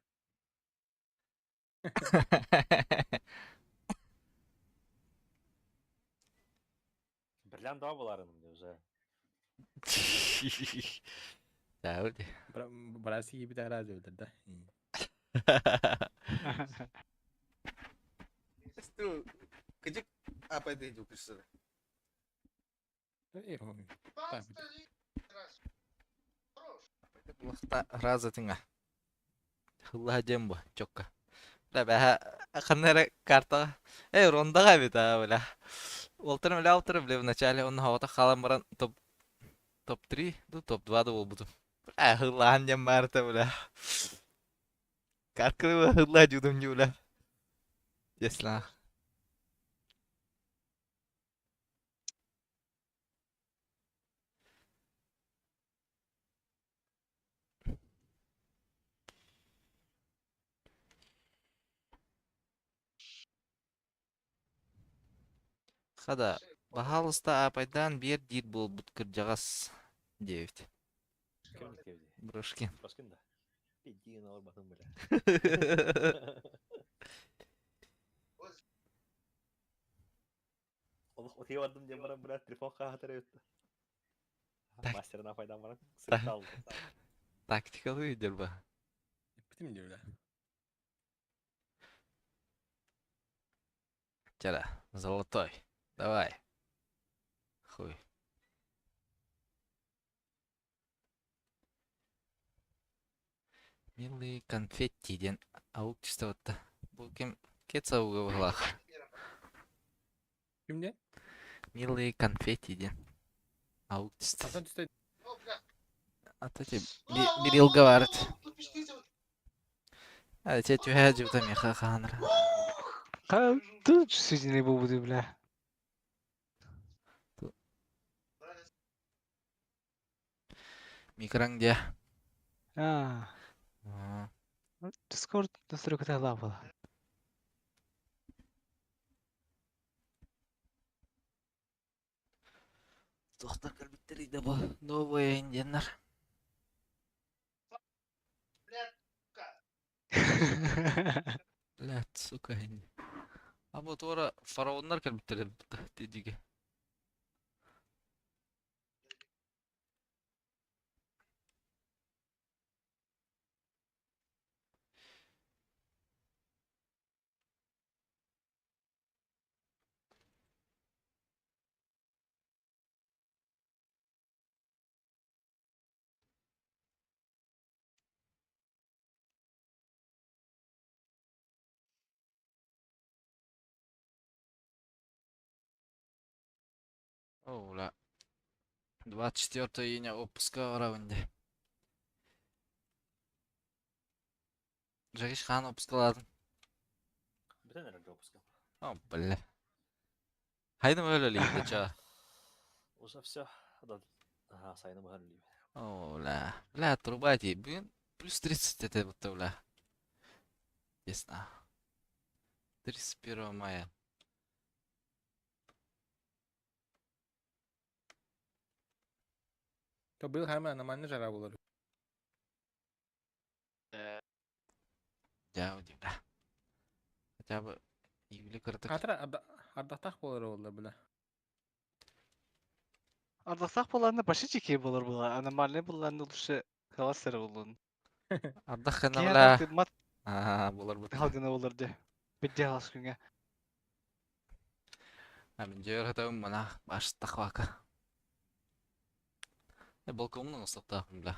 Бриллиант 2 буларыным уже. Да, өте. Браси кибит ара жөдөр да. Кыжык апайды жукушсыр. Э, Так. Лахта раза тыңа. Хылла дем бу, чокка. Бля, бә ханнара карта. Эй, рондага бит, а, бля. Олтырым, бля, олтырым, бля, вначале он хавата халам баран топ топ-3, ну топ-2 да болбутум. Бля, хыллаан дем барта, бля. Картканы хылла жудум бля. Если. Хада, баһаалыста аапайдаан биэр диир буолбут кырдьаҕас диэбит. Ким кевди? Брошкин. Брошкин да. Пидин алар бля. Олох утуйа бардым диэн баран бля телефон хааһатар эбит. Так. Мастерына файдан баран сырытта алды. Тактикалыы диир ба. Эппитим дии бля. Чара, золотой. Давай. Хуй. Милые конфетти диэн аук түстэ Бу ким кет ауга быһылаах. Ким диэн? Милые конфетти диэн аук түстэ. Хантан түстэ? А то те Бирилга баар этэ. А те түһэ дьыбыта миэхэ хаанара. Тут чувствительный буду, бля. Микраҥ диэ. А, Аа. Discord настройката лапала. Туохтар кэлбиттэрий да бу новые индианнар. Блядь, сука, ини. А бу туора фараоннар кэлбиттэр эбит тидигэ. О, бля. 24 июня отпуска раунде. Жагиш хаан отпускаладың? Бүтэн эрэр отпуска. О, бля. Хайдам өлөлүйдэ чаа. Уже все. Ага, сайыны быһар үлүйбүт. О, бля. Бля, труба дии. Бүгүн плюс 30 этэ будто, бля. Весна. 31 мая. То быйыл хаама аномальный жара буолар. Дьаа, бля. Хотя бы июле кыратык. Хатыра ардахтаах буолар буолла бля. Ардахтаах буоллаҕына почти чекей буолар буолла. Аномальный буоллаҕына лучше халас эрэ буоллун. Ардах гына, Киһи бля. тыммат Аа, буолар бут. халгына буолар дьэ. Бидде халас күҥҥэ. А мин дьиэр хатабын мана баштах вака. Э, балконун оҥостуохтаахпын, бля.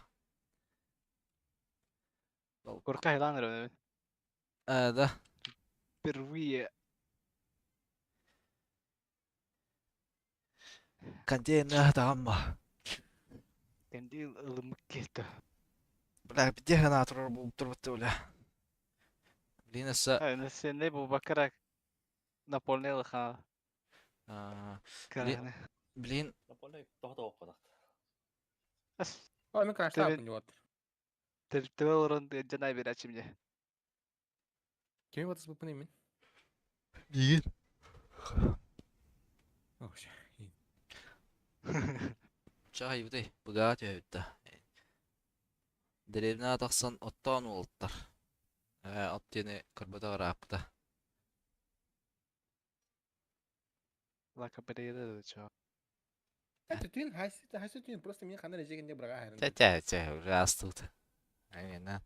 Курка хайлаан эрэ Э, да. Впервые. Контейнер хатаҕым ба. Кэнди ылыммыт киһитэ. Бля, где гына турар буолуп турбутта, бля. Блин, өссө Сенде бу бакара напольный лыха аа, караны. блин, Наполе тоҕо тоҕо Ас О, мен краштааппын вот. Тебе орон жанай берачим мне. Кими батыс буппун имин? Миигин. О, ща. Чай бытай, быгаа түһэбит да. Дэриэбинэҕэ тахсан оттоон уолаттар. Ээ, от диэни көрбөтөх ырааппыта. Лака перееда да чё. Это түн, хайсы, хайсы түн, просто мен ханар эжегенде быраға хайрын. Чэ, чэ, чэ, уже астыбыт. Айна.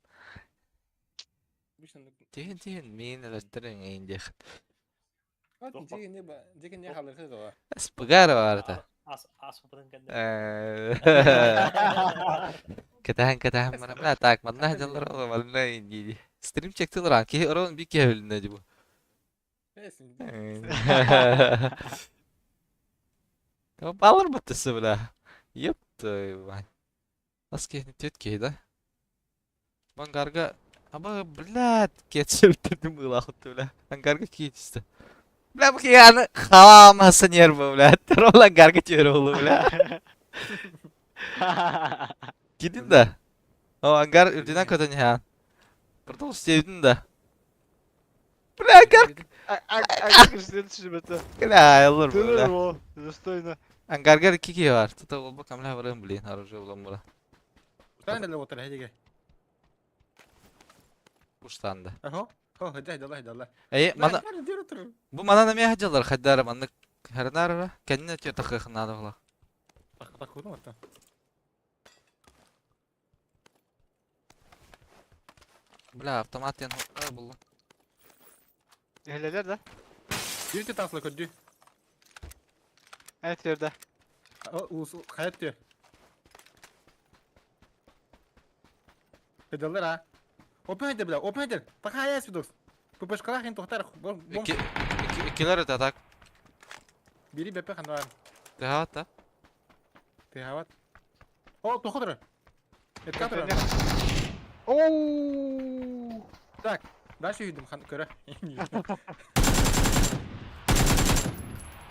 Обычно Түһүн, түһүн, миин өлөттөрүн эйин диэх. Жегенде жегенде халырхы гала. Спыгар барыта. Ас ас бутын кэннэ. Кэтэһэн кэтэһэн баран, бля, так, манна дьаллар ол манна дии. Стрим чектылар, киһи орон би киһи өлүнэ дии бу. Эсин. Балыр быттысы, бля. Еп твою мать. Бас киһини түөт киһи да. Ангарга Аба, блядь, кетшептирдим быылаахыт, бля. Ангарга кии түстэ. Бля, бу киһи аны хаамаса нервы, бля. Ол ангарга түһэр буолу, бля. Кидин да. О, ангар үрдүнэн көтөн иһээн. Продолжить диэбитин да. Бля, ангар... Бля, ылыр, бля. Достойно. Ангарга икки киһи бар. Тута болбу камля барыам, блин, оружие булан була. Тан эле отыр хедиге. Пуштанды. Ахо. Хо, хеде хеде хеде. Эй, мана бу манан эмиэ сылдьаллар хайдара маннык. Хернар кэннэ өтө тахыах наада була. Тахкудум оттон. Бля, автомат диэн буллум. Эхлэлэр да? Бирте тасла көрдүү. Evet yerde. Улус хайат түө. Педаллар а. Open eder бля, open eder. Пока я свидос. ППшкалах ин тохтар. Икки иккилер өтө так. Бири бепе ханвар. Тыһаат да. Тыһаабат. О, тохотор. Эткатор. Оу! Так, дальше үйдüm хан көрө.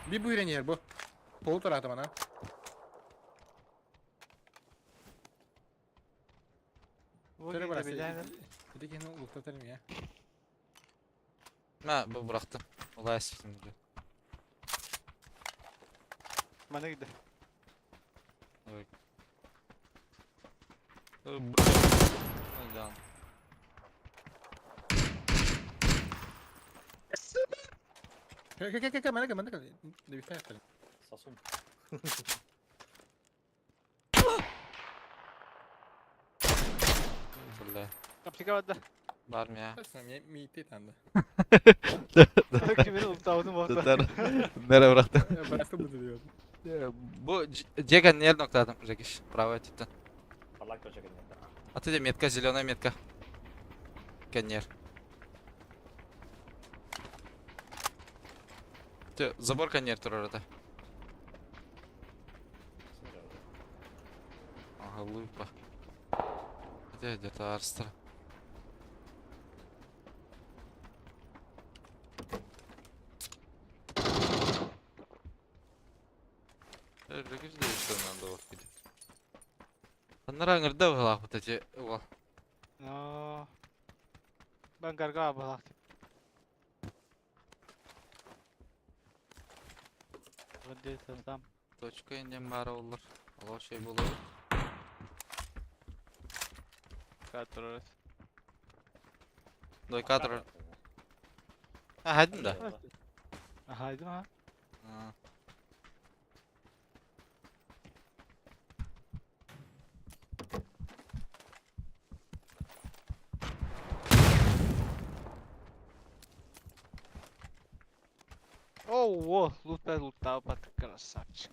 Би буйрен ер бу. Полу турата мана. Bu Töre gide burası. bilen. Dedi ki uluktatarım ya. Мә, бу бырахтым. Олай эспитим. Bana gide. Бля. Кэ кэ кэ кэ мана кэ мана кэ. Дебифай аттар. Сосун. Бля. Kapıka vardı. Бар мия. Миите танды. Kimin ultavını bozdu. Нere бырахтым. Bıraktım bunu diyor. Бу Джека нер ноктадым, Жекиш. Правая типтен. Parlak точка кэннэ. А ты где метка, зеленая метка. Коннер. Ты забор коннер турар это. Ага, лупа. Где где-то арстра. Жекиш да что надо вот видеть. Аннара ыңырда вот эти уол. No. Ben garga balak. Hadi tamam. Точка инден бары олар. Олар şey болар. Катырырız. Дой кадр. А, хайдын да. Haydi ha. А. Oh, loot loot bak красавчик.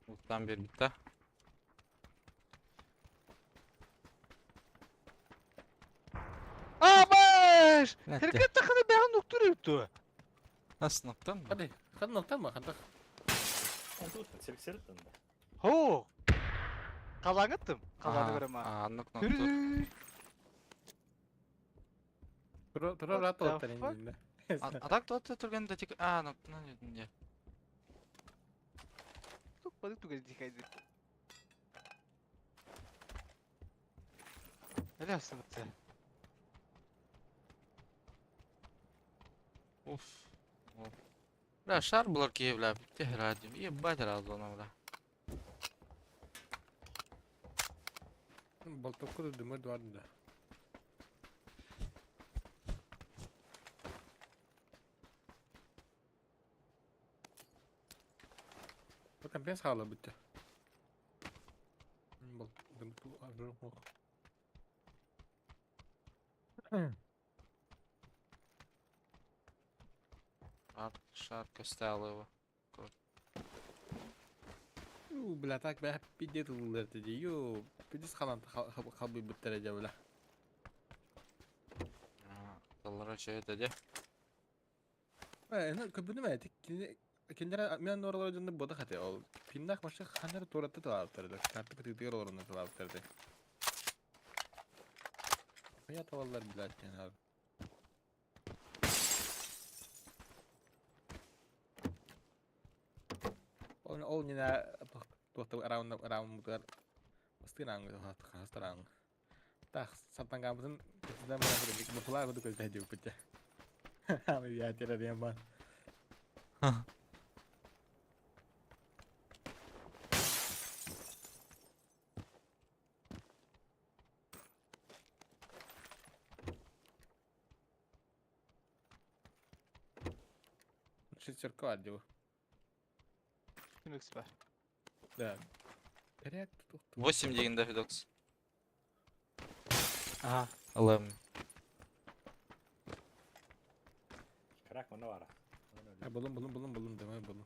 Уттан bir bitti. Абаш! Нәтте. Herkes takını ben nokta yuttu. Nasıl noktan mı? Hadi. Hadi noktan mı? Hadi. Сирик да. Ho! Kalanıttım. Kalanı verem ha. Аннык нокта. Yürü. Тура тура What rahat the ol fuck? elinde. Атак туатта турган да тик а ноктан дедим. Tutmadık tu dikkat edin. Helal olsun bize. Уф. Бля, шар булар ки, бля, битте радио. Ебать разона, бля. Болтокку да дүмөр дуарды да. Bu kampen sağla bitti. Бол дүмөр Шар, шар костял его. Ю, бля, так бля, пиздец ылдыр Ю, пиздец халан халбы биттере бля. Таллара чай это де. Э, көбүнү мэ, киндер мен оралар жонда бода хате ол. Пиндах башы ханар туратты талаптырды. Карты кытыгыр орны талаптырды. Хая таваллар блядь, не Ол ол не туохта араун араун мутар. Бастыраң хастараң. Тах саттангамызын кытыдан бара бир бухла буду көздөй деп битте. Ами я теререм бар. Шестерка бар дии. Түмүкс бар. Да. Перек тутух. 8 деген да Федокс. Ага. Алам. Крак манна баара. Ha, булун булун булун булун демей булун.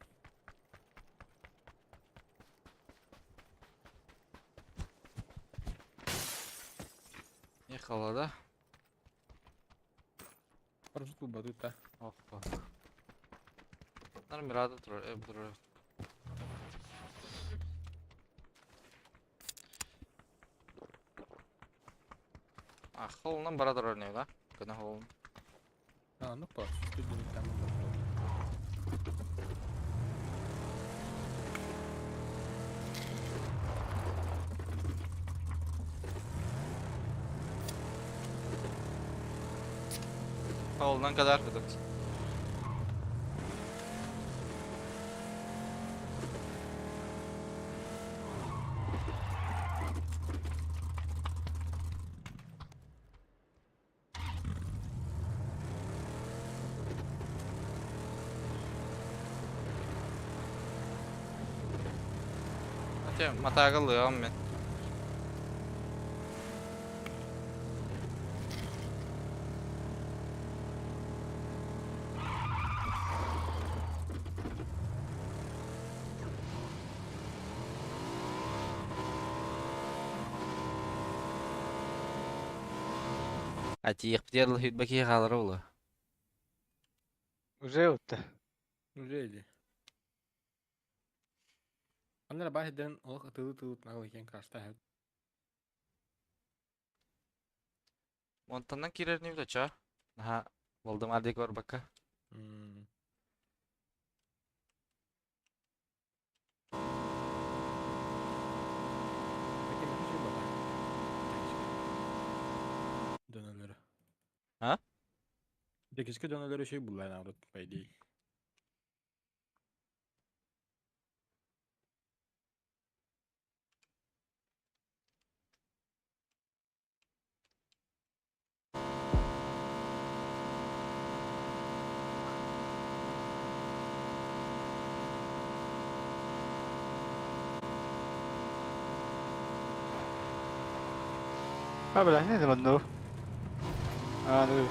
Ехала, да? Парашют булбатыт та. Ох, ох. Нормирада турар, турар. А, холунан бара турар не, да? Кына холун. А, ну по. Тут там. Холунан кадар Федокс. Ate матага лыам мен. Ати ихтиярлы хүтбәки халары улы. Уже өттө. Уже иди. Аннара баһиден олох ытылы тылыт нагыл екен крашта. Монтаннан кирер не ча. Аха, Волдемар дек бар бакка. Dönerleri. Ha? Декишке dönerleri şey bullar yani по идее. А, бля, не одну. А, ну.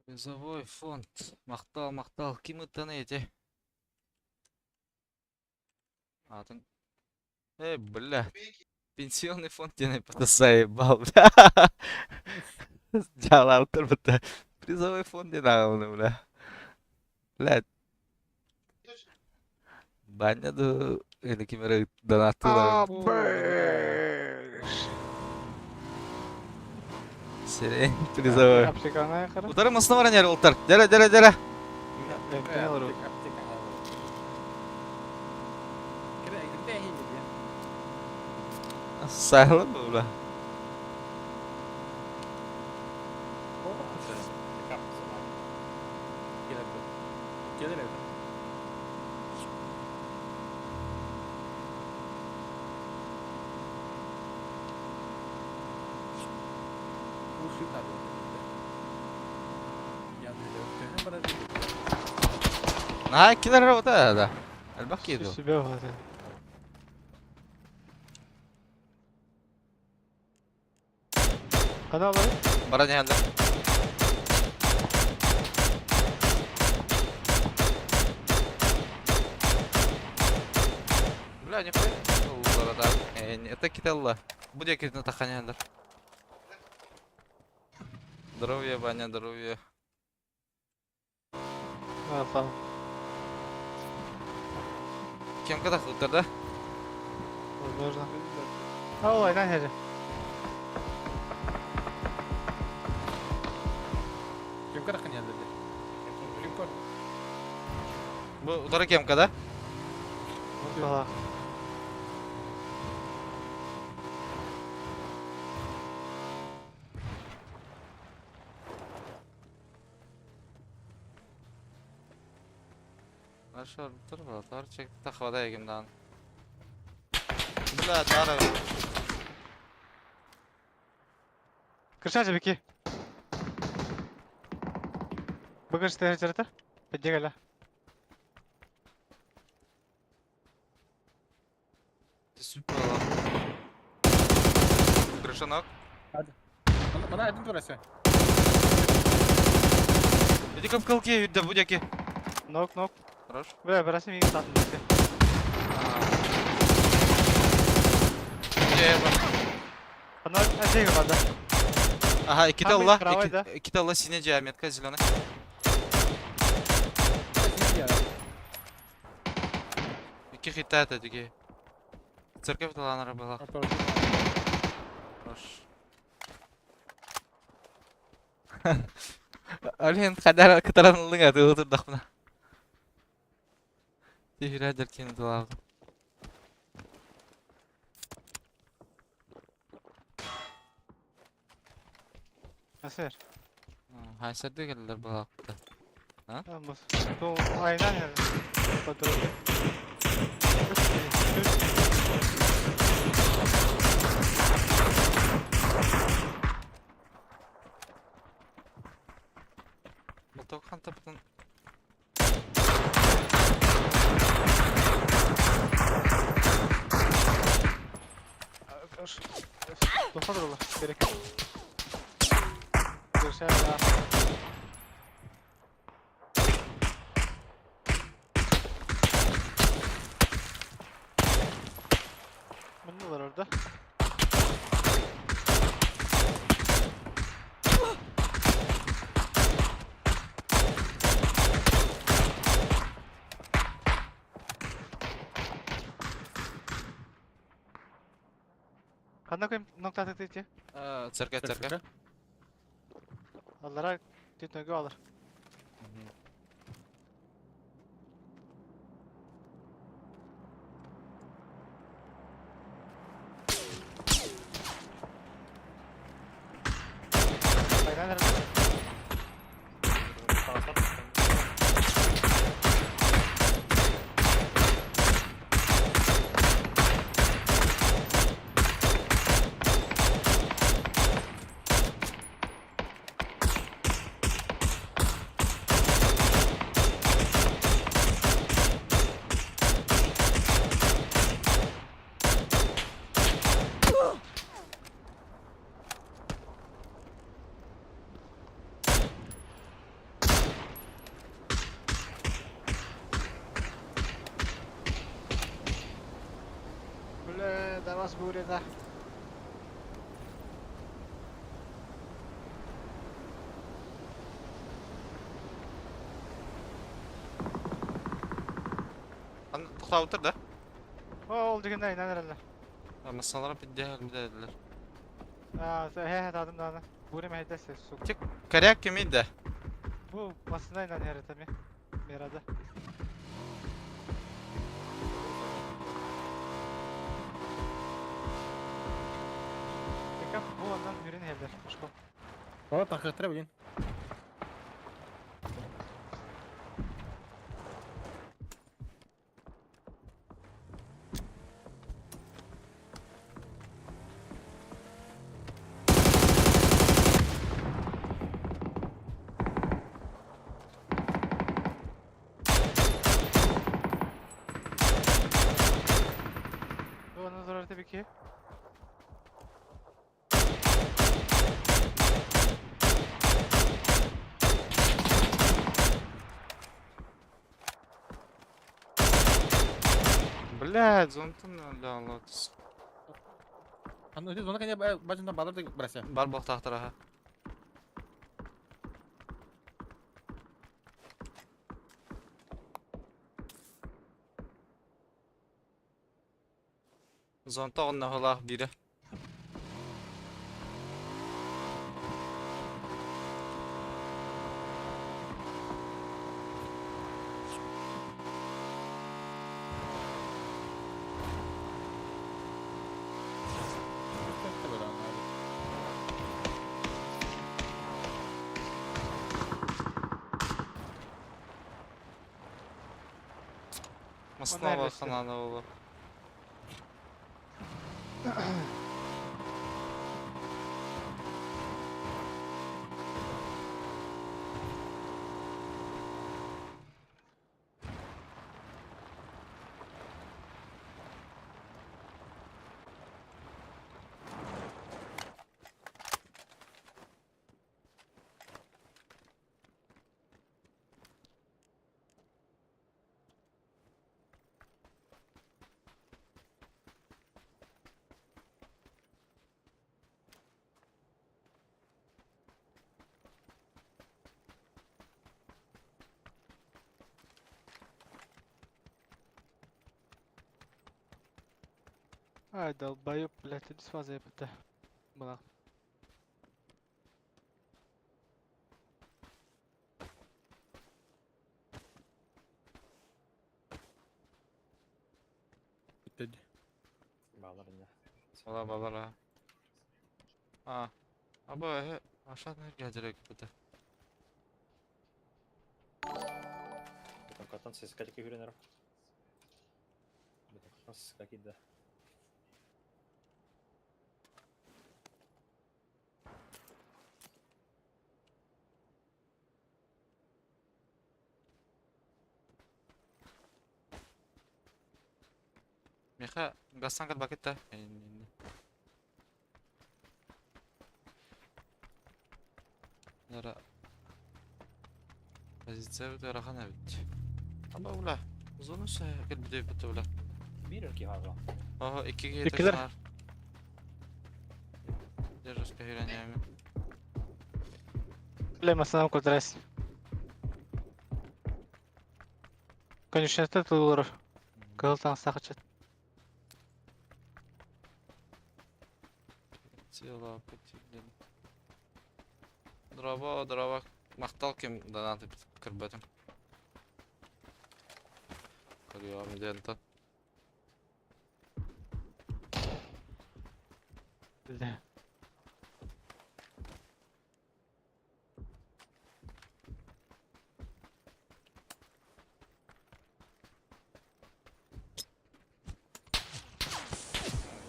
Призовой фонд. Мактал, мактал. Ким ыттаны эти? Атын. Бля. Пенсионный фонд тебе заебал, бля. Жалап турбута. Призовой фонд диэн ааҕабын, бля. Бля. Баня ду или ким эрэ донаттыылар. Сирень призовой. Аптеканы кара. Утары масына баран яр ултар. Дәрә, дәрә, дәрә. Эмтен алыр. Сайылы бу, бля. На, килер работа, да. Альбах киду. Себе вот. Кана бар? Баран яһаллар. Бля, не понял. Да. Это киталла. Будет китна таханядар. Здоровье, Ваня, здоровье. А, там. Кем когда хутор, да? Возможно. А, ой, на же. Кем карахан язды? Кем кор? Бу удары кем когда? Бала. Хорошо, тур бар, чек тахвада егимдан. Бля, дара. Крышача бики. Бүгін что жерді? Піддегелі. Супер. Крышанок. Мана один турасы. Иди кап калки, да будяки. Нок, нок. Хорош. Бля, бірасы мен сатын бізге. Ана әжеге барды. Ага, кита Там Алла, правый, да? кита Алла, синяя джа, метка зеленая. Iki хита это диги. Церковь таланара была. Хорош. Алин хадар кытаранлың аты отырдақ мына. Тихирәдер кені дылавды. Насыр. Хайсарды келдер балақты. Бұл айынан yani. Подруги. Бұл хан таптын. Тоқтар ола, керек. Görüşürüz. Ne var orada? Ханна koyayım nokta atık Церковь, церковь. Аллара түтнөгө алыр. Айдан nerede? Бля, да вас буря, да. Тоқтап отыр да? О, ол деген айдан nerede? Масалара піддегел бідеділер. Аа, хэ хэ дадым даны. Буря мәйдәсе, сука. Тек коряк кемейді. Бу басына айдан nerede mi? Мерада. Пикап бу андан хүрен хелдер. Пушко. Бала тақыртыра білген. Бу андан зорар tabii ki. Блядь, зонтын ля лотос. Аны өте зона кәне бажында балар да бірасы. Бар бұл тақтыраға. Зонта онна холах бире. Массыына Онно ханаана буолуо. Ай, долбоёб, блядь, ты сразу была. Бүттэ. Баалар инне. Сала балара. А. Аба эһэ ашан эргэ быта. Бутанкаттан сиска тики хүренер. Бутанкаттан сиска кидде. Миха гасан кал бакетта. Нара. Позиция бит арахан бит. Аба ула. Зону сэ кел бит бит ула. Бир эрки хага. Ага, иккиге Иккилер. етер. Держись кахирәнәме. Бля, массыынам көрдөрөөс. Конюшнята тылылар. Кыһыл таҥастаах ыччат. Тело потепление. Дрова, дрова. Махтал кем донаты кырбатым. Көрüyorum дента. Бля.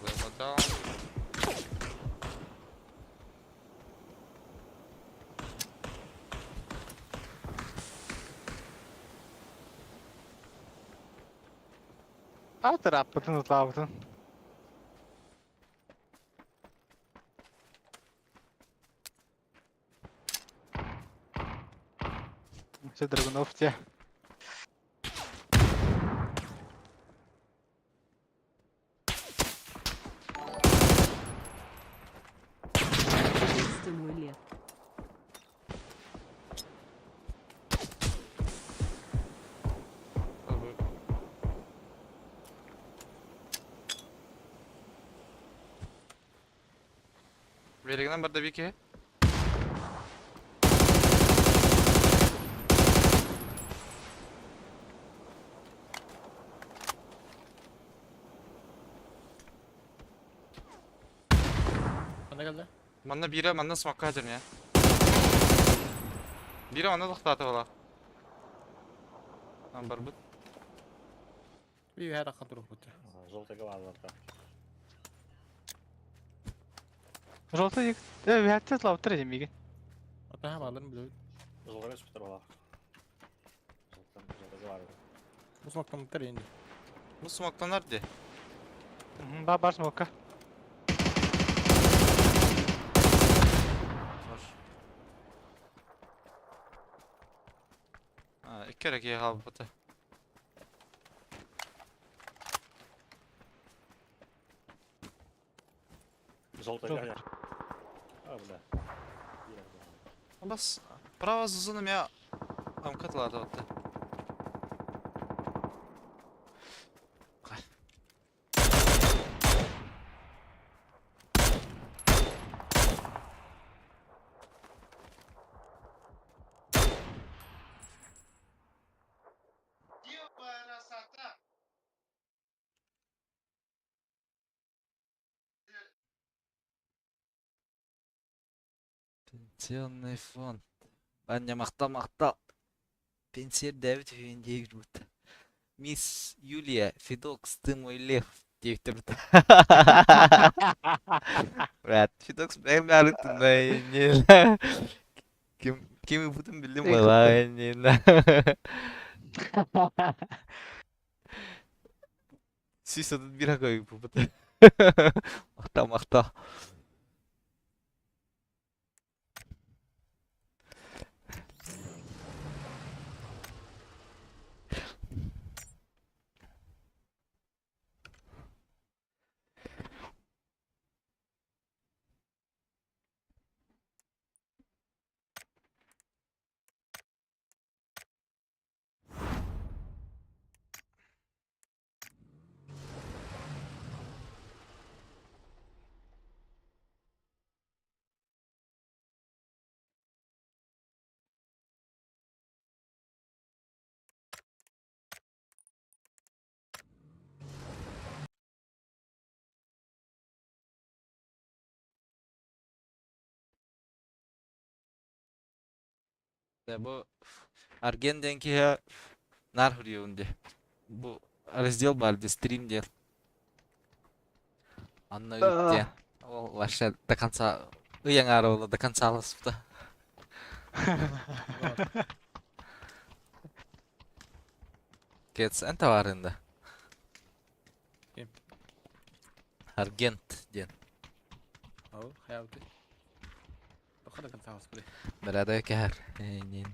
Замотал. Аатыр аппытын ытлаабытын. Все Драгунов те. Ты мой лев. Берегинен барда бики. Ханна кэллэ? Манна бире манна смокка хадыр я. Бире манна тохтааты була. Ан барбыт. Bir her dakika durup бутта. Желтыга баалар да. Желтый э биһэтте ытлаабыттар этим миигин. Ата бааларын билебит. Желтыга түспүттэр балар. Желтан желтыга бар. Бу смоктан бутар енді. Бу смоктанар ди. Ба бар смокка. Бар. А, икки эрэ киһи хаалбыта. Желтыга. А, бля. Бас, право зузуну мя амкатлады отты. Пенсионный фонд. Баня махта махта. Пенсиер дәбит үйін дейгір бұтты. Мисс Юлия, Федокс, ты мой лев диэбиттэр. Брат, Федокс бэйэм баарыттын Ким ким ыппытын биллим была 131 ыппыт. Махтал, махтал. Бу Арген диэн киһи наар суруйабын дии. Бу раздел баар дии, стрим диэн. Анна ыыт диэн. Ол вообще до конца ый аҥаара буолла до конца аласпыта. Кец эн товарын да. Ким? Аргент диэн. Ол хайалты. Тоха да конца аласпыты. Бэрээдэгэ кэһэр. Нин.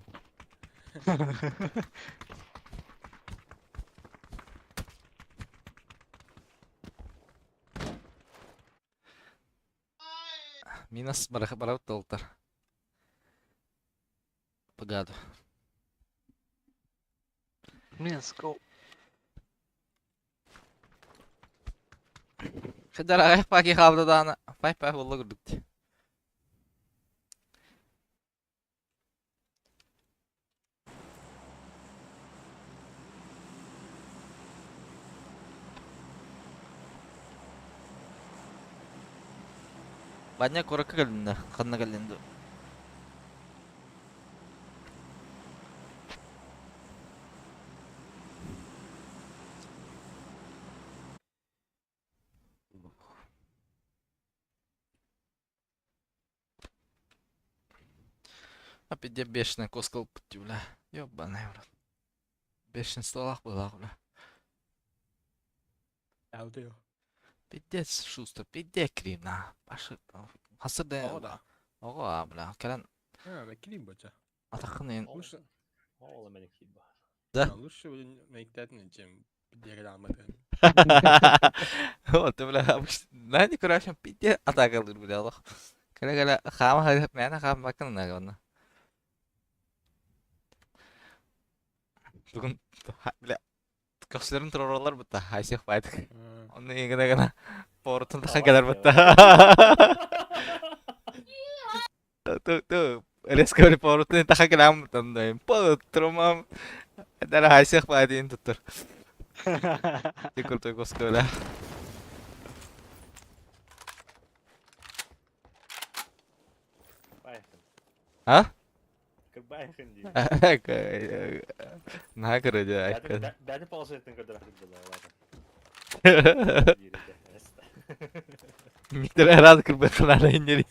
Минус барабыт толтар. Погадо. Let's go. Хыдар аҕыйах паки хаалда даҕаны пай-пай буолла курдук дии. Ваня куоракка кэллиннэ, ханна кэллин дуу? Опять бешеная коска ылбыт бля. Ёбаный в рот. Бешенстволаах быһыылаах бля. Аудио. Пиздец шустер, пиздец кривна. Паша, хасы Оҕо да да. оҕо а бля. Кэлэн А, килим бача. атаххын эн Лучше. Ол эмэ киирбэ. Да. Лучше мейктэтин чем пиздеге алматы. Вот, бля, обычно, не короче, пиздец атакалыр бля, олох. Кэлэ-кэлэ хаама мээнэ хааммаккын ынагы Бүгүн бля көхсүлэрин туруораллар бытта хайсых баайдык. Онно гына гына поворотун тахан кэлэр бытта. Ту ту резко били поворотун тахан кэлэм бытта. Патрумам. Дара хайсых баайдын туттур. Ты крутой коскола. А? Кырбайхын дии. Наһаа кырдьа Бэти полосатын көрдөрөхпүт буолла Миктер рад кырбыхлар иннери.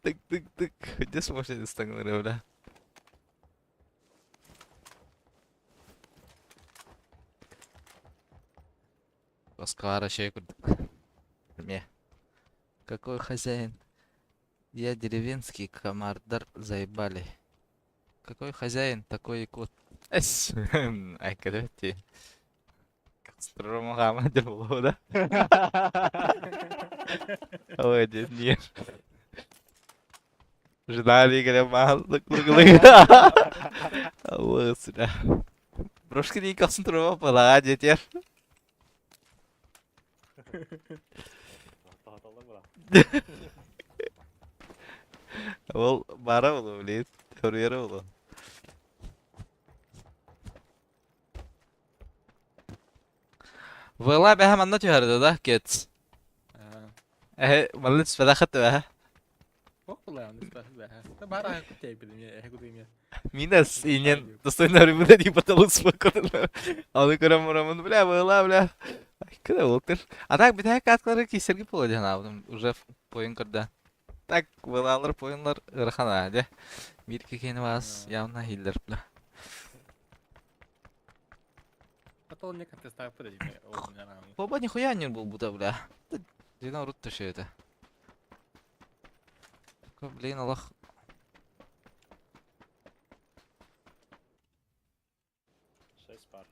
Тык тык тык. Где сможете стангныры, бля? Москва шей курдук. Ме. Какой хозяин? Я деревенский комардар заебали. Какой хозяин, такой и кот. Эс, ай, короче. Кастрома да? Ой, дед, нет. Жена Игоря лык лык лык. Аллах сюда. Брошки не концентрировал, была детер. Ол бара болу, блин. Төрүөрэ болу. Вела бэһэ манна түһэрдэ да, кет. Эһэ, манна түспэтэххит да Минас инен достойно рыбы не потолок спокойно. Аны көрөн барамын, бля, была, бля. Кыда болтыр. А так битэ каткалары кисерги була диэн аабытым уже поин көрдө. Так былаалар поинлар ырахана дьэ. Биир кикени вас явно хиллер бля. Оба нихуя не был будто бля. Дина урут төшө это. Блин, Аллах. Шесть пар.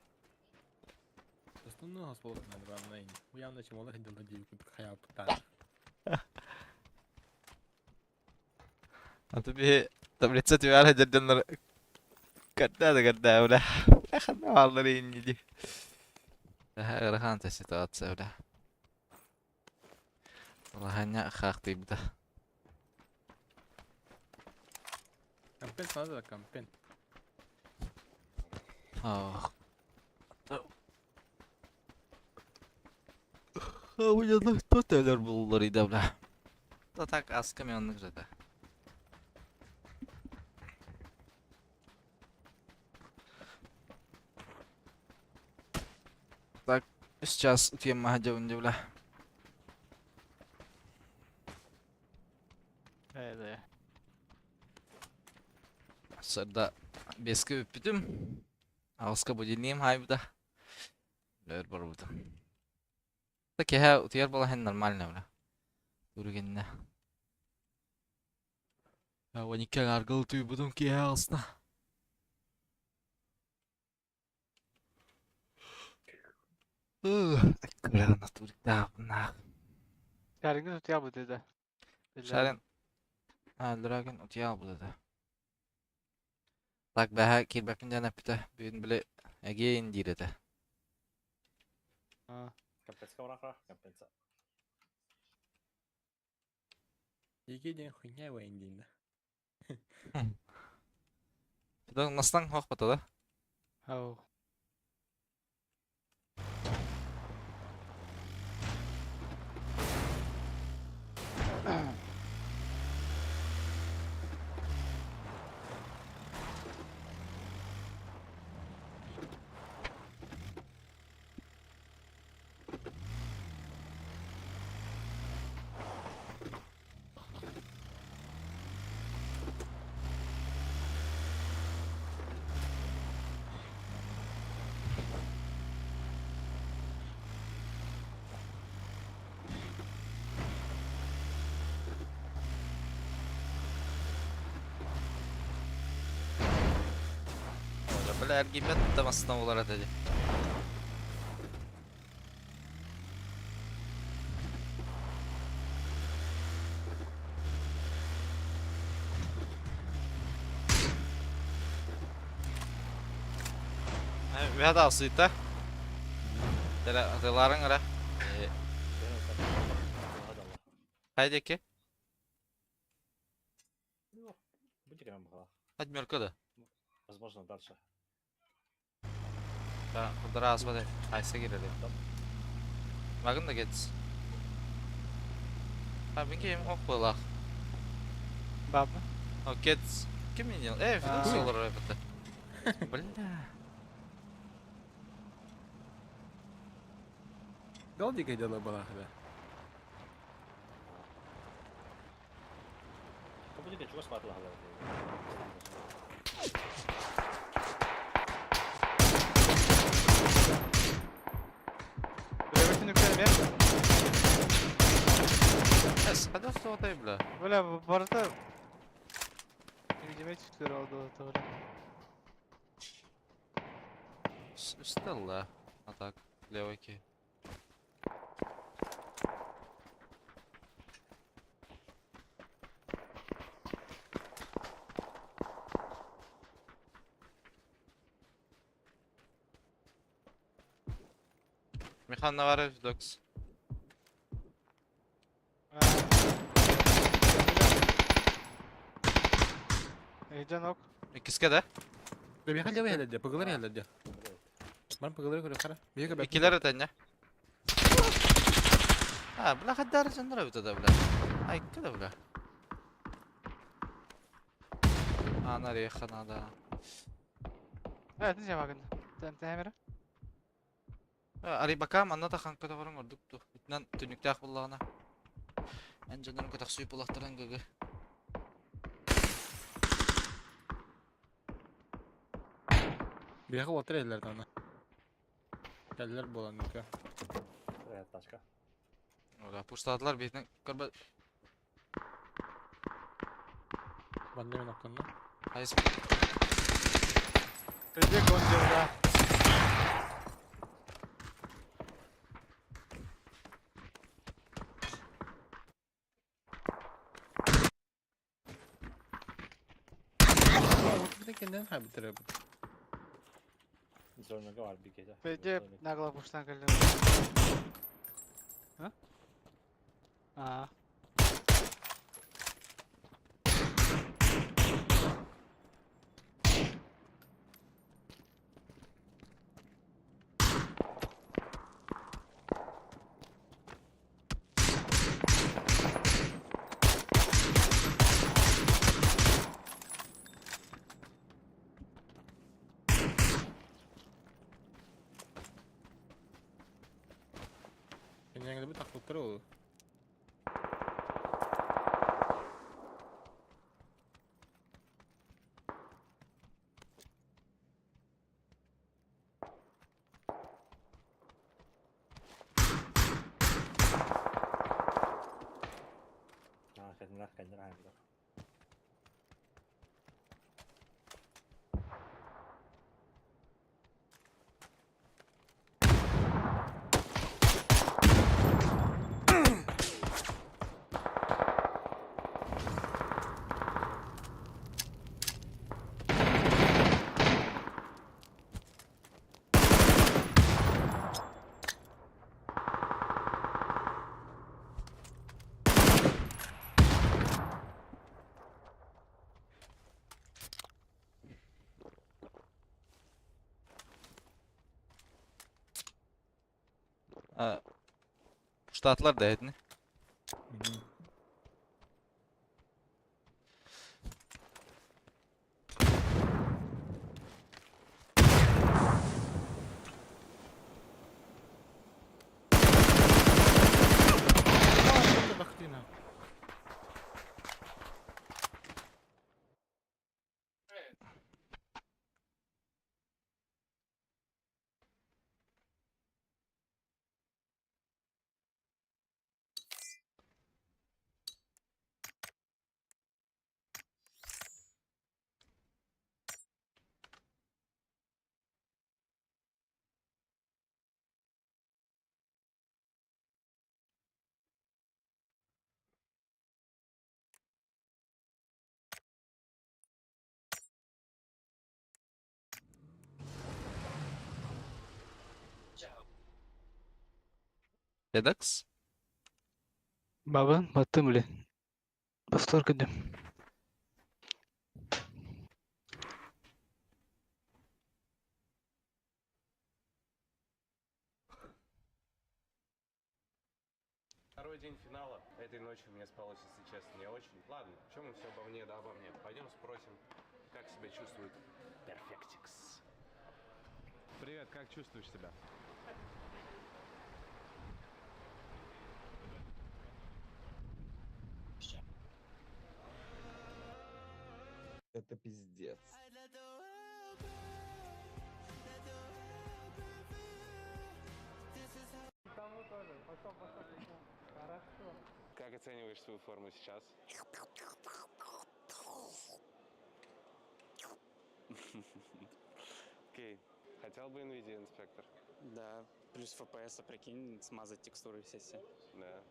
А тебе таблица түбэр дьэрдэннэр кэрдээ да кэрдээ бля. Бля ханна бааллар инни ди. Ыарахан ситуация бля. Улаханньа хаахтыйбыта. Кампен надо, кампен. Ох. Уйанах тотелер буллар иде бля. Да так аска мен оннук жата. Так, сейчас утуйан маһа дьэ бля. Ээ, Сарда беска бүппүтүм. Аҕыска будильнигым хаайбыта. Өр барбытым. Да киһэ утуйар балаһын нормально бля. Үргэннэ. 12 аргыл утуйбутум киһэ аҕыста. Бля, натурдаах. Шарингы утуйа dedi. Шарин. А, Драгон утуйа да. Так бэһэ киирбэппин диэн эппитэ. Бүгүн били эгиэйин диир этэ. Компенса барахра, компенса. Егей деген хуйня уайын дейін да. Настан хоқпата да? Ау. Бля, эргийбэт да мастан болар этэ дии. Үһэ да сыйта. Тыларың ыра. Хайдеки? Адмерка да. Возможно, дальше. Кудара азбады. Хайсы кирели. Магын да кетс. А, мен кем ок болах. Баба. О, кетс. Ким мен Э, финанс олар это. Бля. Дал дикая дело была, да. Побудите, чего спатла Бэбэтин үксән Эс, қайда ұстап бля? Бля, барыта Видимо, түстер алды бля. Стелла. А так, левый ки. Михан Наваров, Докс. Эйден ок. Иккиске да? Бе хәлдә хәлдә, пыгылар хәлдә. Ман пыгылар күрә кара. Бе Икилер этэнне. А, бля, хайдары дьоннор эбит да, бля. Айка да, бля. Ана реха надо. Evet, ne cevabın? Тэмэрэ. Арибака манна да хаҥка тоҕорон ордук ту. Итинэн түннүктээх буоллаҕына. Эн дьоннорун көтөхсүй булахтаран гыгы. Биһиэхэ уолаттар иһэллэр даҕаны. Кэллэр буолан үкэ. Тачка. Ола пуштаатылар биһитинэн көрбө Манна мен оттонно. Айс Где гонзил, да. Бу кэннен хайбытыр Зонага var bir gece. Где нагло пуштан кэллэ. А? А. Кэннен бу тахтыттар ол. Ha, kendine kendine hayırlı. Пуштаатылар да этини. Бахтина. Dedax. Бабын, баттым, блин. Повтор күндүм. Второй день финала. Этой ночью мне спалось, если честно, не очень. Ладно, чем мы все обо мне, да обо мне. Пойдем спросим, как себя чувствует Перфектикс. Привет, как чувствуешь себя? Это пиздец. Как оцениваешь свою форму сейчас? Окей. Хотел бы NVIDIA инспектор? Да, плюс FPS, прикинь, смазать текстуры все все. Да.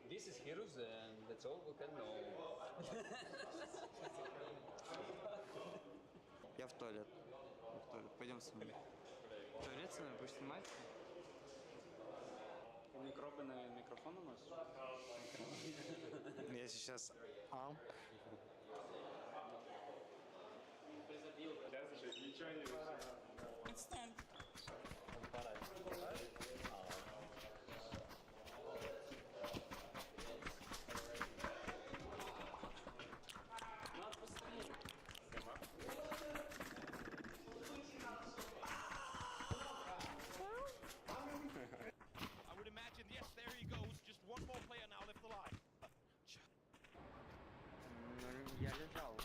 This is Heroes and that's all we can know. Я в туалет. Я в туалет. Пойдем со мной. В туалет со мной будешь снимать? Микробы на микрофон уносишь? Я сейчас... А? Отстань. Я лежал.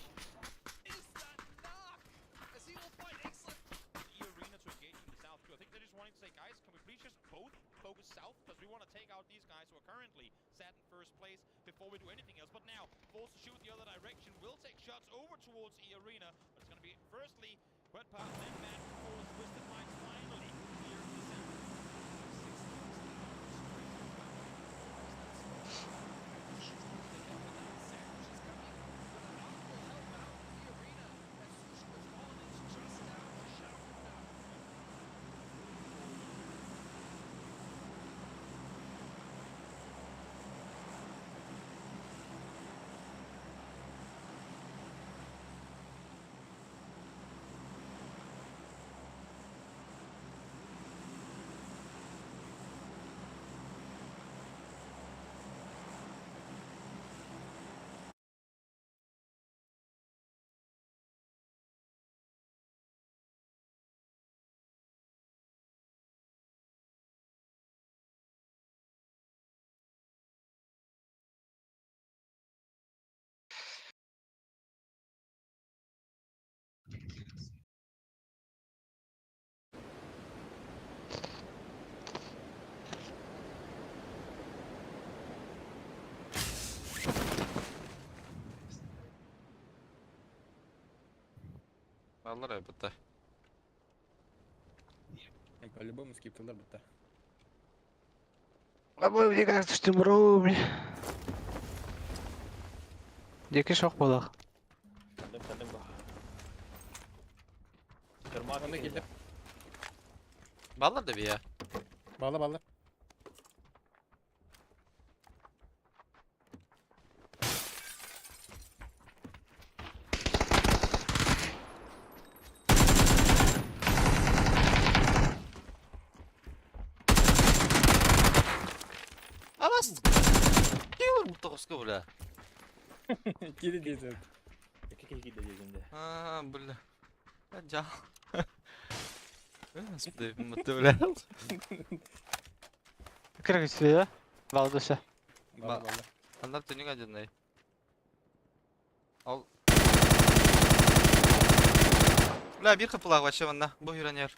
Баллар бутта. По-любому скиптылар бутта. Абы, мне кажется, что мру, бля. Диэки шок буолах. Кэллим, кэллим бу. Кермак Онно киирдим. Баллар да бия. Балла балла. Абас. Киир бутта бля. Киирди диэсин. Икки киһи киирдэ диэбин дэ. А, бля. Жа. Господи, мытты бля. Кыра күчү Балдыша. Балла балла. Андар түнүк адьынай. Ал. Бля, бир кыпылаах вообще манна. Бу юранер.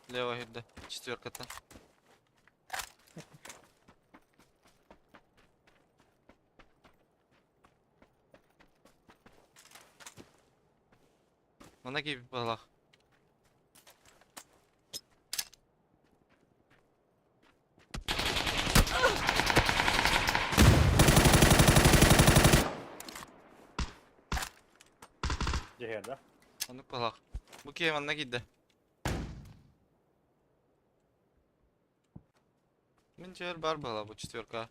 Лево хирде. Четверкаттан. Манна киip балах. Дьэһэр да? Оннук балах. Бу киһи манна киирдэ. Мин чөөр бар была бу четверка.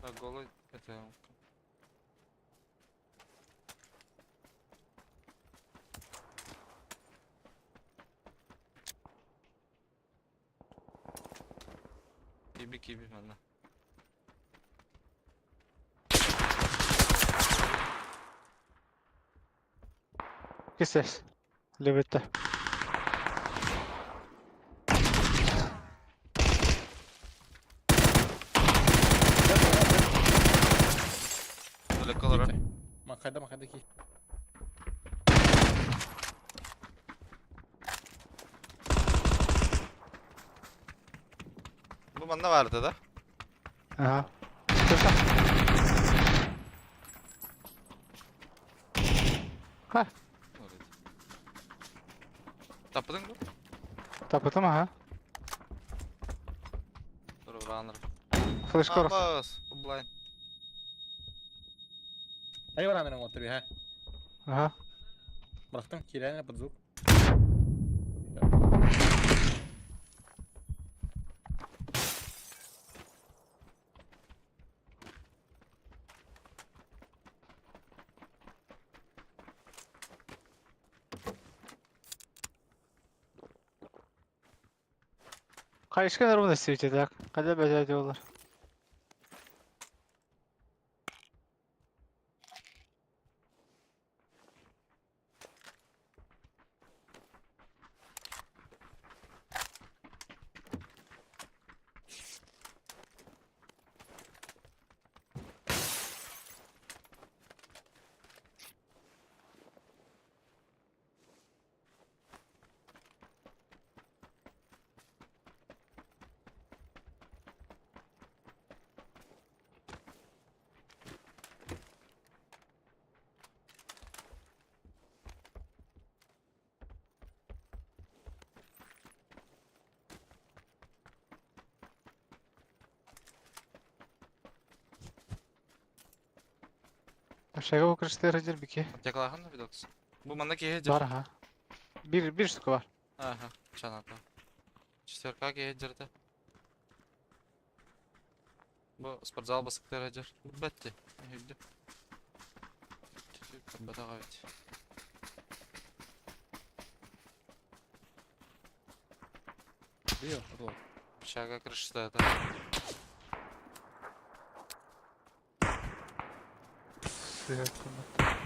Так, голый это... Киби киби манна. Кисес. Лебетте. Далеко олорор. Махайда махайда ки. Бу манна барды да? Ага. Ха. Таппытыҥ бу? Тапытым аха. Тур урааныр. Флешка орос. Абас, блайн. Ай баранырың отты би, ха. Ага. Бырахтым, киирэн под звук. Кайышка ровно светит, так. Когда бежать олар. Общага бу крыштыыр сылдьар бики. Аптекалааһын да видокс. Бу манна киһи дьэр. Бар аха. Бир бир штука бар. Аха, чаната. Четверка киһи дьэрдэ. Бу спортзал басыктыыр дьэр. Бэтти. Үһүрдү. Бэтэх эбит. Био, вот. Общага крышта это. Сыа комната.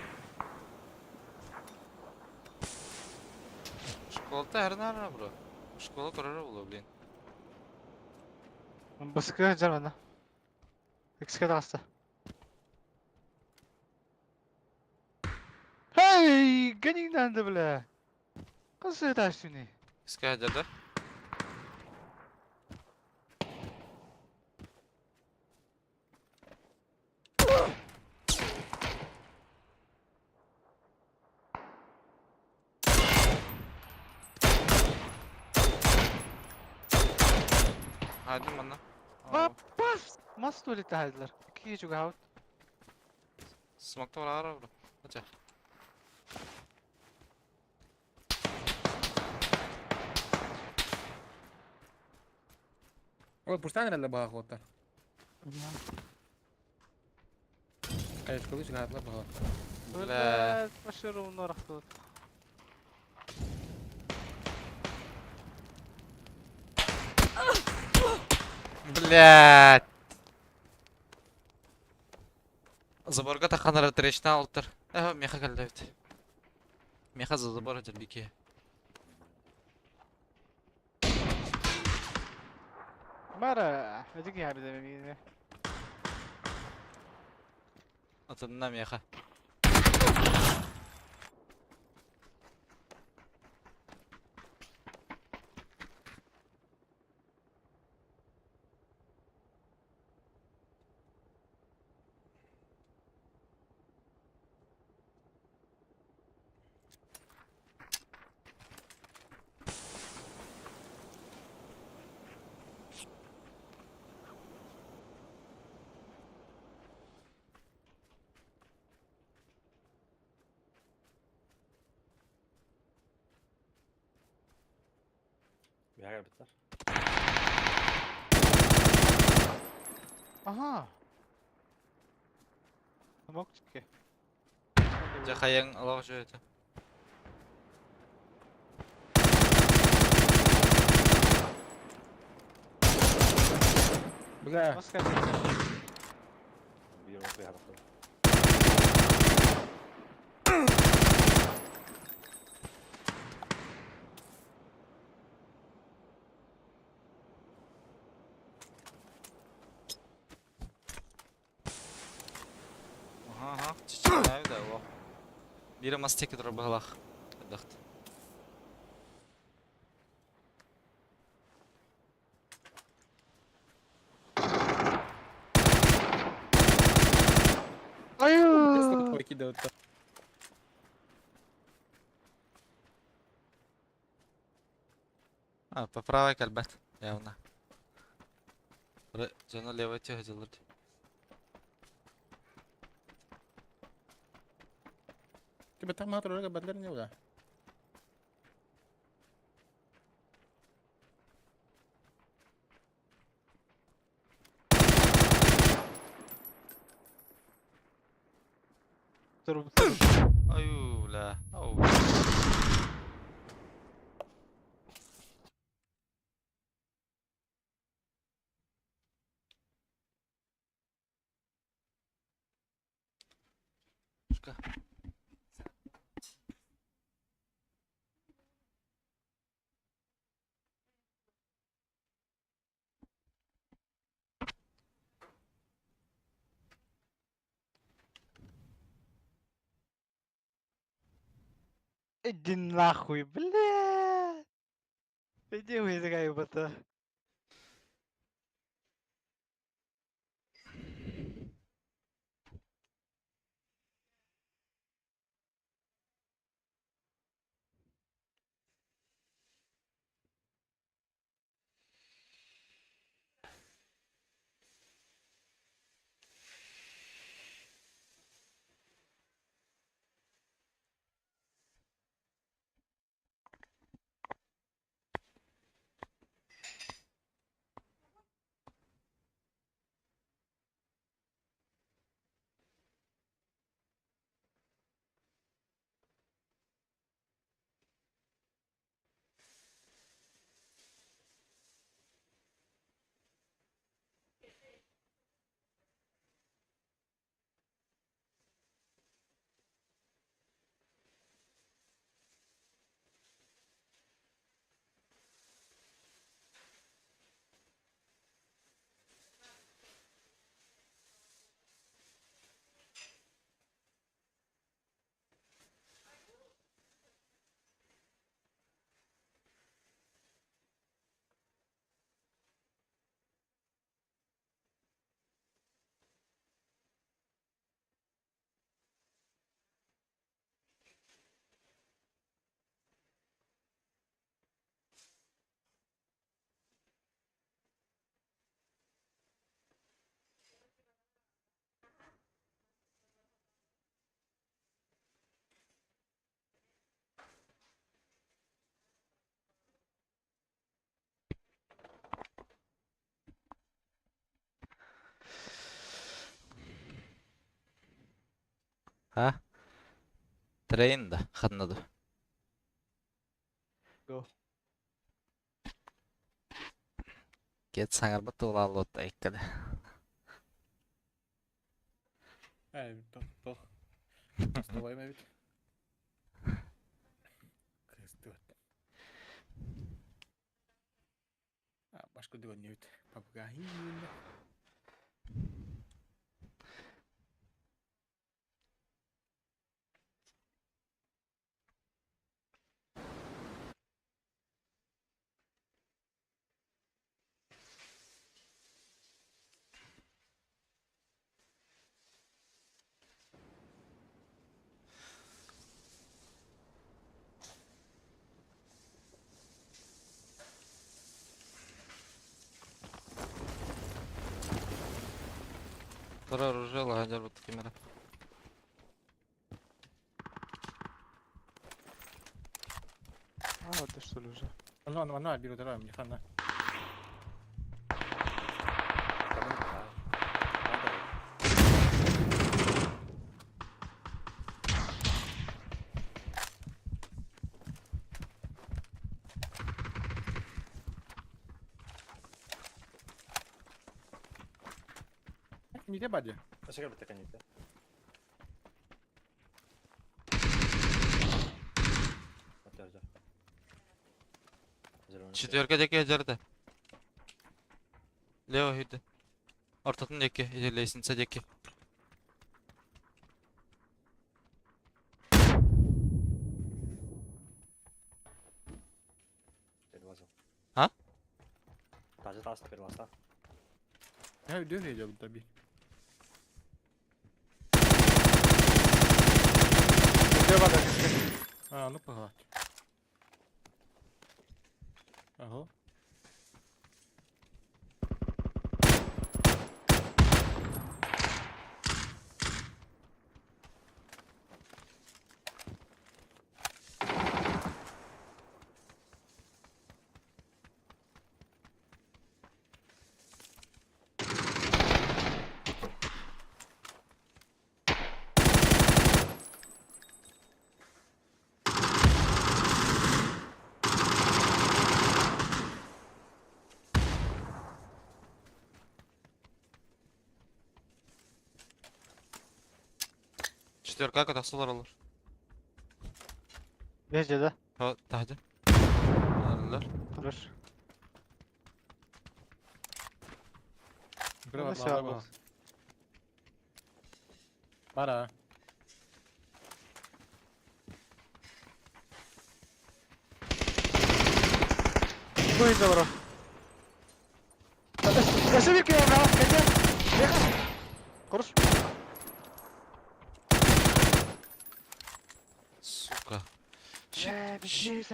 Школата хернара бро. Школа көрөрө булу, блин. Баскы сылдьар манна. Икске таҕыста. Hey, генингнанды бля. Қыз этаж түні. Иске деді. Hadi manna. Бас, мас туалетте хайдылар. Икки чугаут. Смокта бар бро. Ача. Ой, пуштан эрэллэр баҕа хуоттар. Кайышкалы чугаһаатылар баҕалар. Бля. Бля, машину рахтут. Блядь. Заборга таханара трешна алтыр. Э, меха калдавит. Меха за забор бики. Мара, эдики хабида мени. Атынна меха. Миэхэ кэлбиттэр. Ага. Мок чики. Жа хайың алақ жөйті. Бля, Маска. Биир уон кыйаабаттар. Аха, аха. Чичи да, о. Бире мастеки тур баһалах. Дахт. Аю. выкидывают. А, по правой кальбет, явно. Жана левой тех делать. Тебе там матролга бадлер не уда. Аю, бля. Ау. Шка. Иди нахуй, бля. Иди вы такая бота. А? Трейн да, ханна да. Go. Кет саҥарбат туолааллыт айккада. Эй, тох, тох. Вставай, эбит. Кыстыбат. Башка дөгөннүбүт. Попугай. Второе оружие лагерь вот камера. А, вот ты что ли уже? Оно, оно, оно, беру, давай, мне хана. Не те бади. Өсөгөр битте каните. Четверка деке жерде. Лево үйді. Ортатын деке, или лестница деке. А? Тазы тас перелаза. Я үйдө видел таби. Где вода? А, ну погладь. Ага. Четверка катасылар olur. Везде, да? Ha, hadi. Alırlar. Хорошо. Бра, Ну, бра, всё, бра. Бара. Ой, добро. Өсө бир кем бра, кете. Беха. Хорош. Сука. Э, бежи.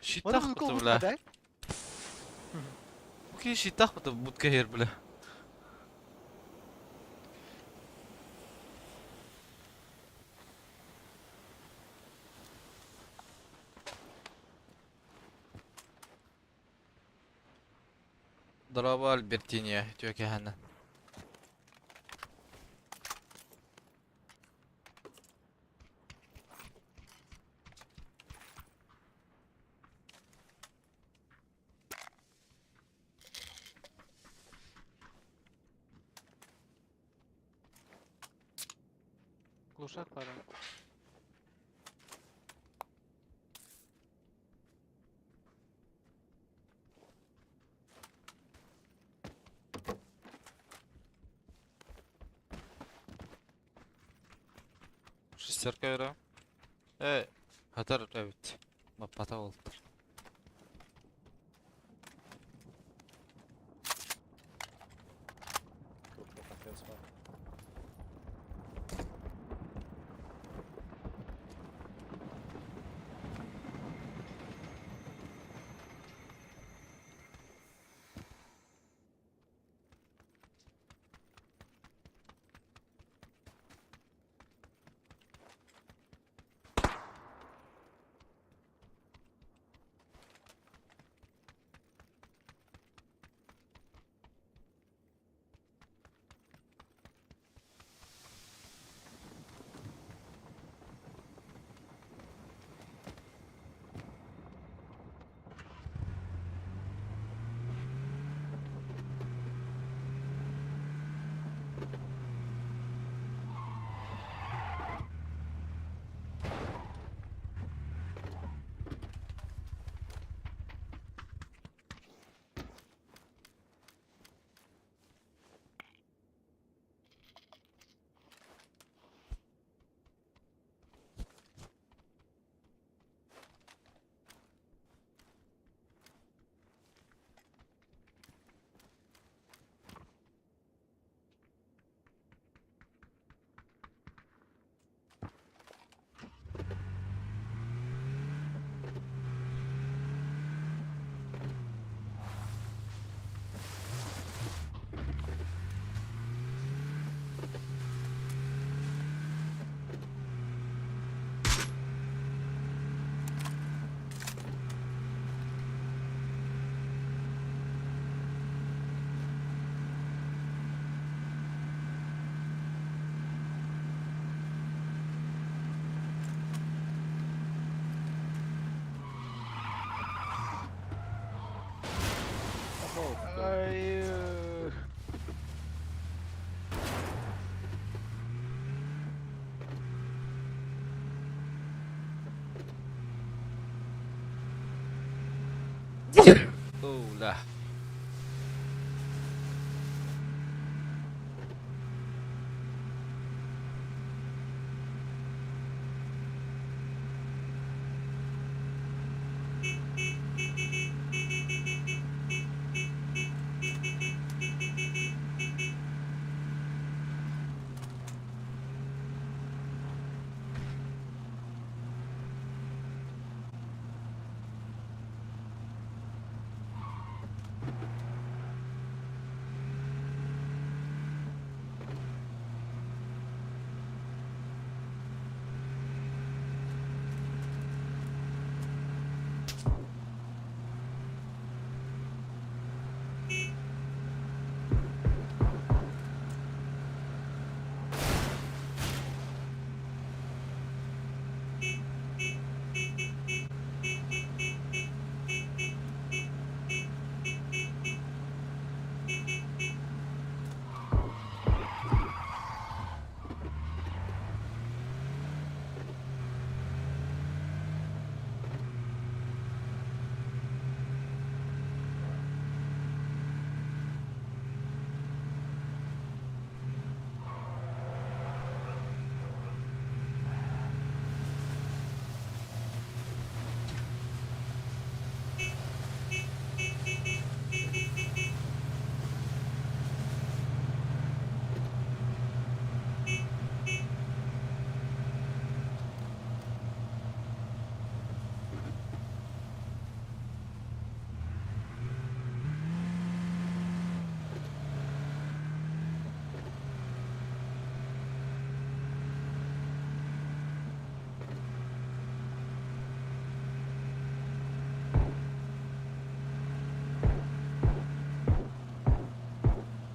Щитах бля. бля. Окей, щитах бата будка хер бля. Дороба Альбертиния, тёке хана. Глушак пора. Шестерка берем. Э, хатар evet. Маппата болдур. Ай. Оу, да.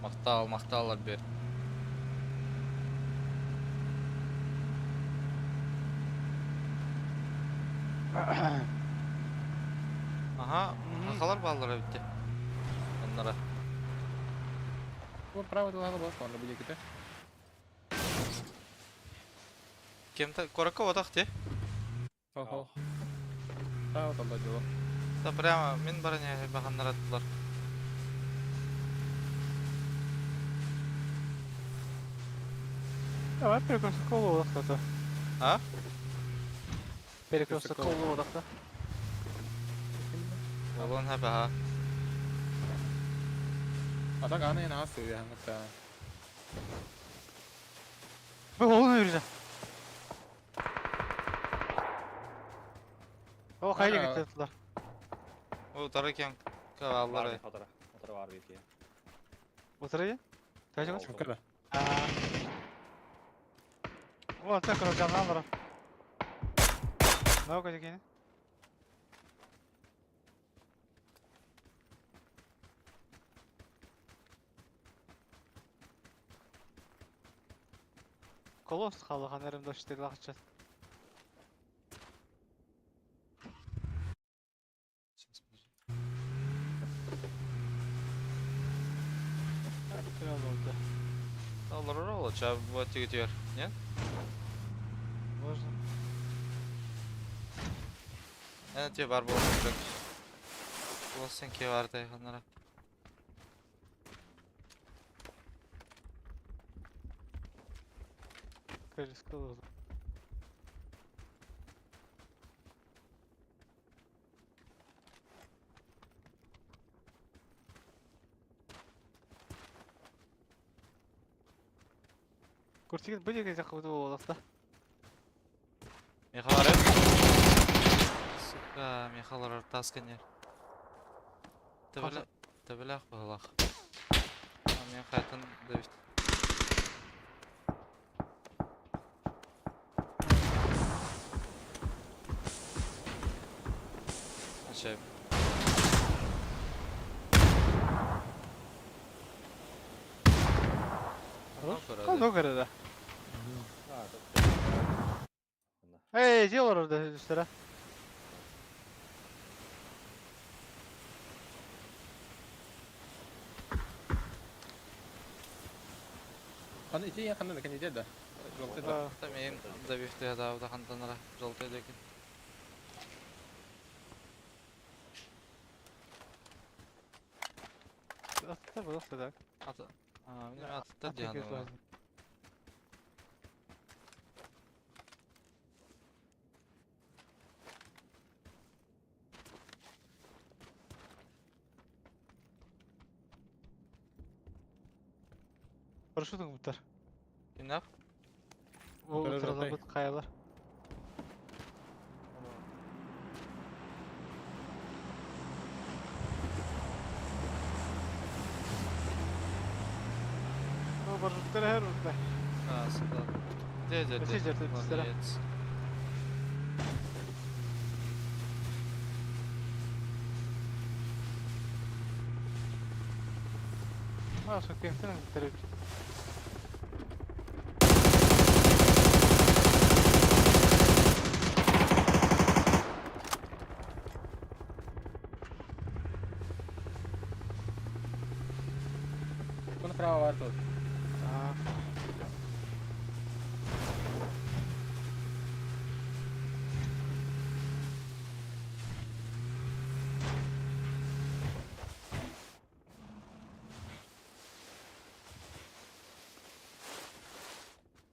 Махтал, махтал, Альберт. Ага, хахалар баллара битти. Оннара. Бу право дылаҕа буолар онно бу диэкитэ. Кем-то коракка отах те. Хо-хо. Право талла дьоло. Да прямо мин баран баханнараттылар. Давай перекресток колу кто-то. А? Перекресток колу кто. Олон хаба. А так аны эн аас үһэ хаңгытта. Бу олун үрүзэ. О хайа гиттилер. О таракен каваллары. Отара. Отара бар бир киһи. Утыры? Тажы Ол. Шукара. О, так жаннан бар. Наука дегени. Колос халыхан эрим доштыр лахчат. Сейчас, подожди. Oldu. Аллар ола, ча вот тигер. Нет? Можно. Эне те бар болуп керек. Болсын ке бар тайханара. Перескол oldu. Куртигин бу деген жакка болот да. Михалар. Сука, Михалар тасканер. Төбеле төбеле балах. Мен хатын Давид. Ачай. Калды көрөдө. А, тут. Эй, жел orada üstüne. Ханна ити ханна да кэннидэ да. Желтый да. Там им добивты да хантанара желтый деки. Атта было так. Ата. А, мне атта диана. Парашютың бұттар. Кинах? Ол отыралар бұт қаялар. О, парашюттар әр ұтта. А, сюда. Где, где, где? Молодец. А, что кемтен бітіріп. Кон право бар тут.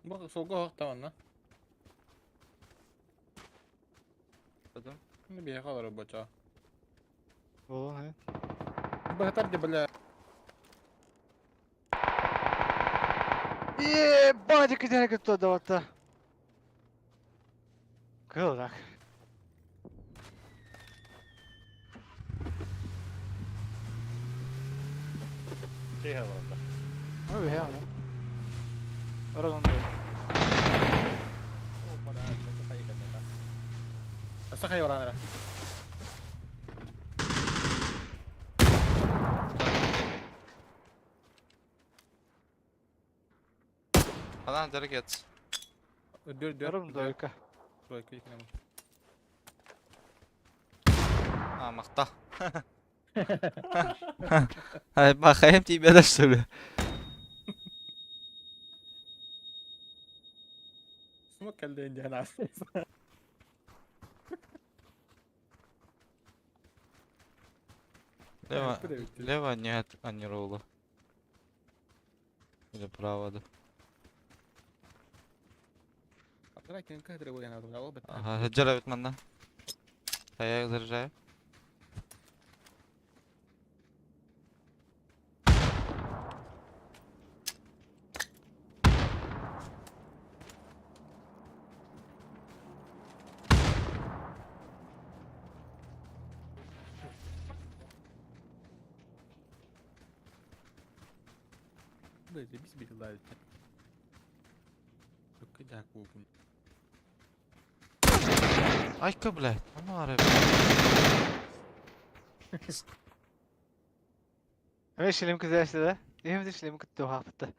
Бу солго хохта Потом? Не бегал рабоча. Болон, Бахтар де бля. Ебать, где кто давата. Кыл так. Тихо, ладно. Ну, я, ну. Орон. Сахай оранара. Она дергет. Дүр дүр. Орон дойка. Дойка екенем. А, мақта. Ай, бахаем тебе да, что ли? Смок келді енді ана. Лево, лево нет, а не ролла. Или право, да. Ага, жарабит манна. А я их заряжаю. Айка, блядь, ну ары. Эме шлем кызашты да? Эме шлем күттү хапты.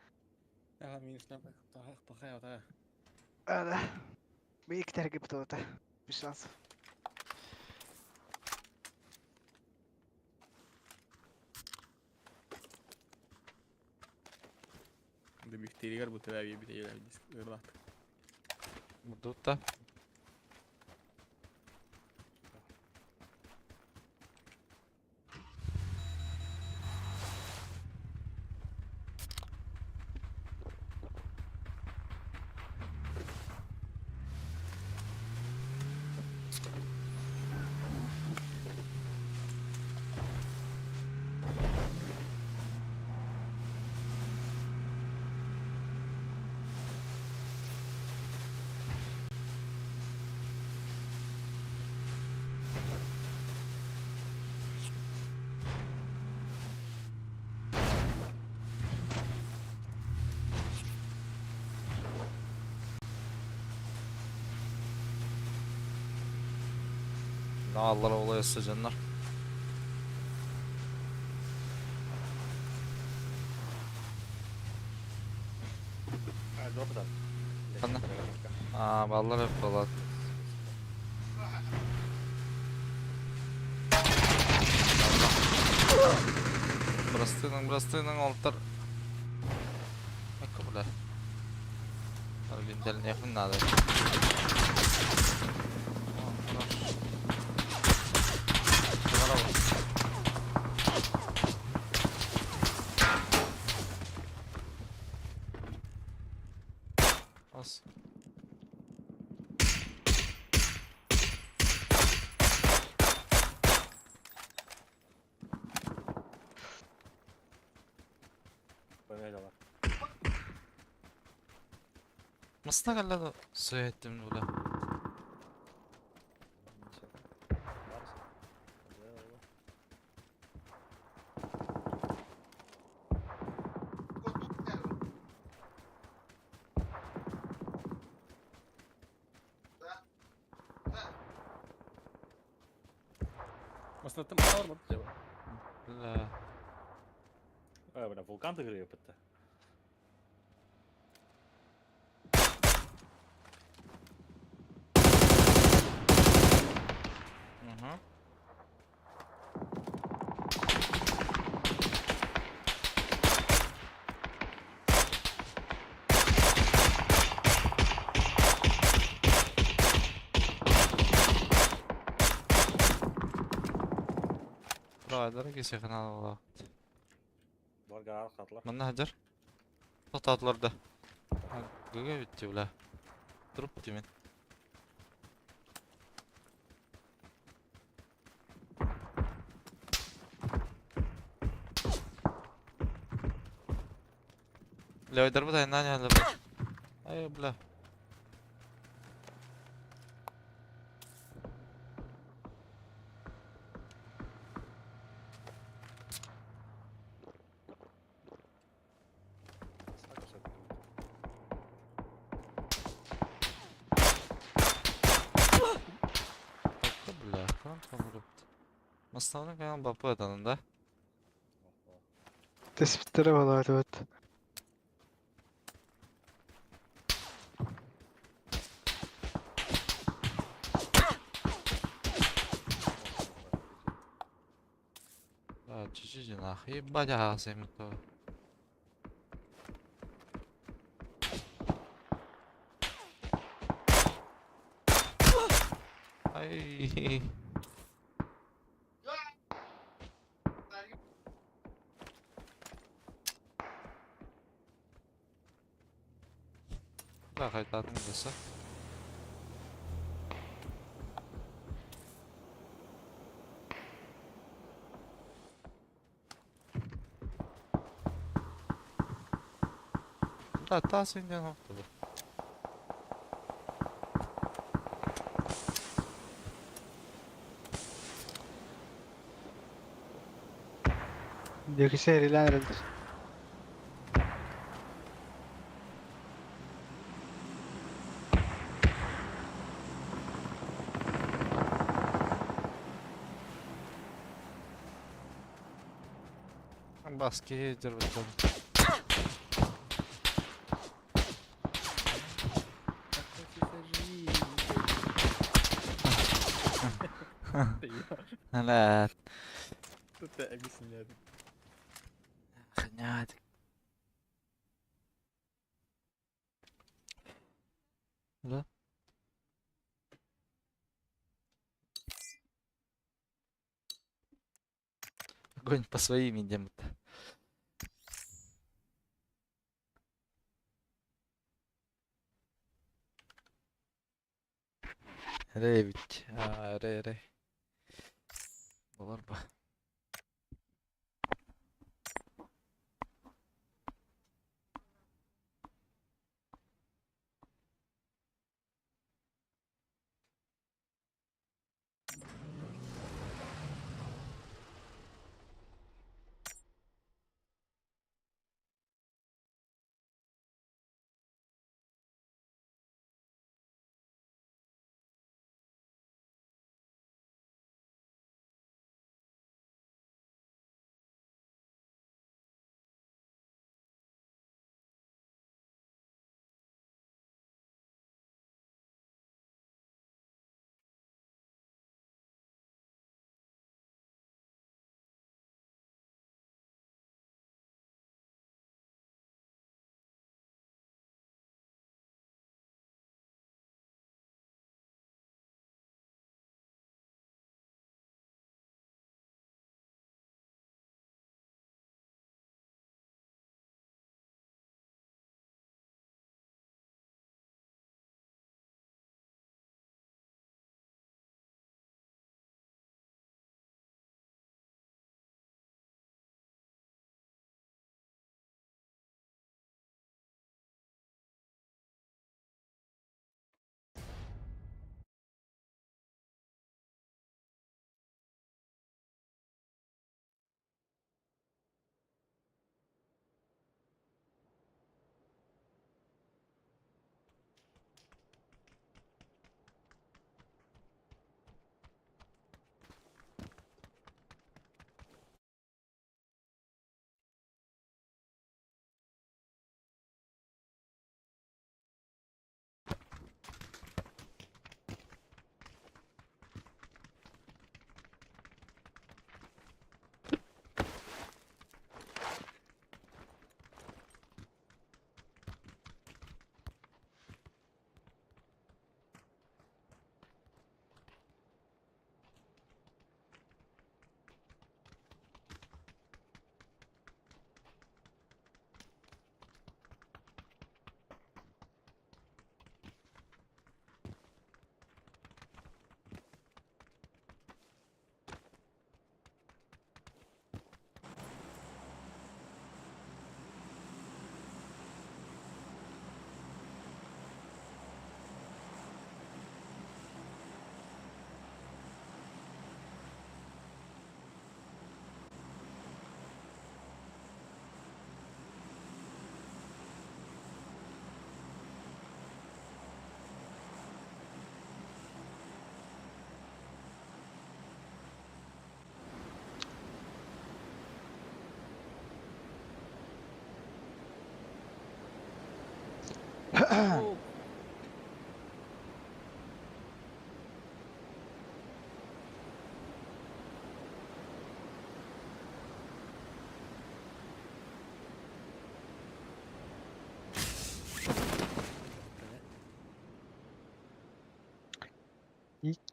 Ага, мин шлем тахай ота. Да. Би iki tergi бит Без шансов. Бихтеригер бу төбә бит бит. Будут-то. Аллар олай сыжаннар. Ханна? А, баллар hep балат. Бырастының, бырастының олтар. Айка, бля. Бинтэлиэхпин наада. О, хорош. Здорово. Ас. Поменялар. Масына кэллэ да сөйеттим бля. Маснаттым бар бу. Бля. Э, бля, вулкан тыгыры бітті. Угу. Бра, дорогие сигнал. Бұлар гараж қатылар. Манна хадыр. Тоқтатылар да. Гөге бітті, бля. Труп демен. Бля, ойдарбыт айнан ялы. Ай, бля. Бля, Маставны каян бапы атанын да. Tespitlere var evet. Да, чуть-чуть нахуй. Ебать, ага, то. Ай. Да, қайтатын болса. Да, тас инден оқты бұл. Yakışa erilen erilir. Баски жүрбітті. Ла, Тут объясняет. хнять. Да? Огонь по своим идем. Рей ведь. А, рей, рей. Болар ба.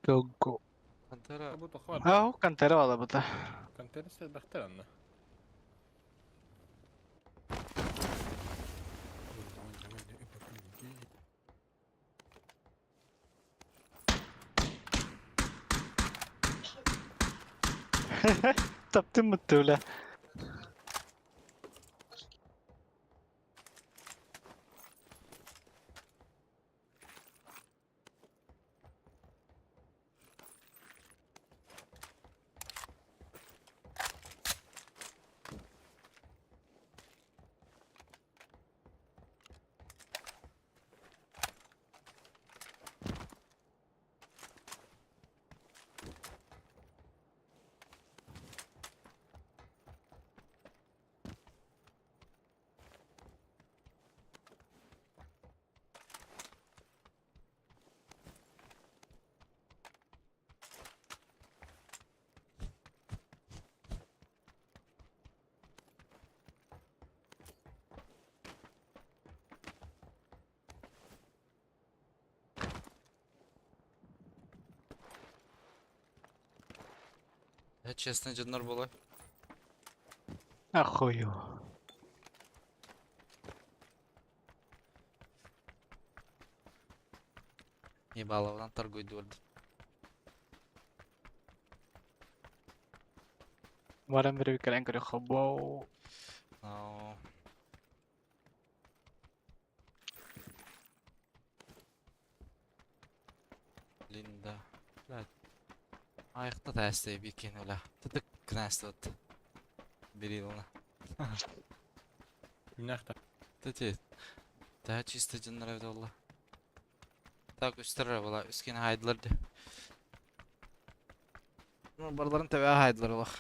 Go go. Кантера. Бу тохо. А, кантера вала бута. Кантера сэлбэхтэр анна. Таптым бутты бля. Я честно дьоннор буолар. Ахую. Ебаловынан торгуйдур. Баран бир кэлэн көрө хобо. No. Линда. Блядь. Айыкта тәсте бикин ола. Тытык кнәсте от. Берилна. Минахта. Тете. Та чисто дьоннор эбит олла. Так үстер була үскен хайдылар ди. Ну барларын төбә хайдылар олах.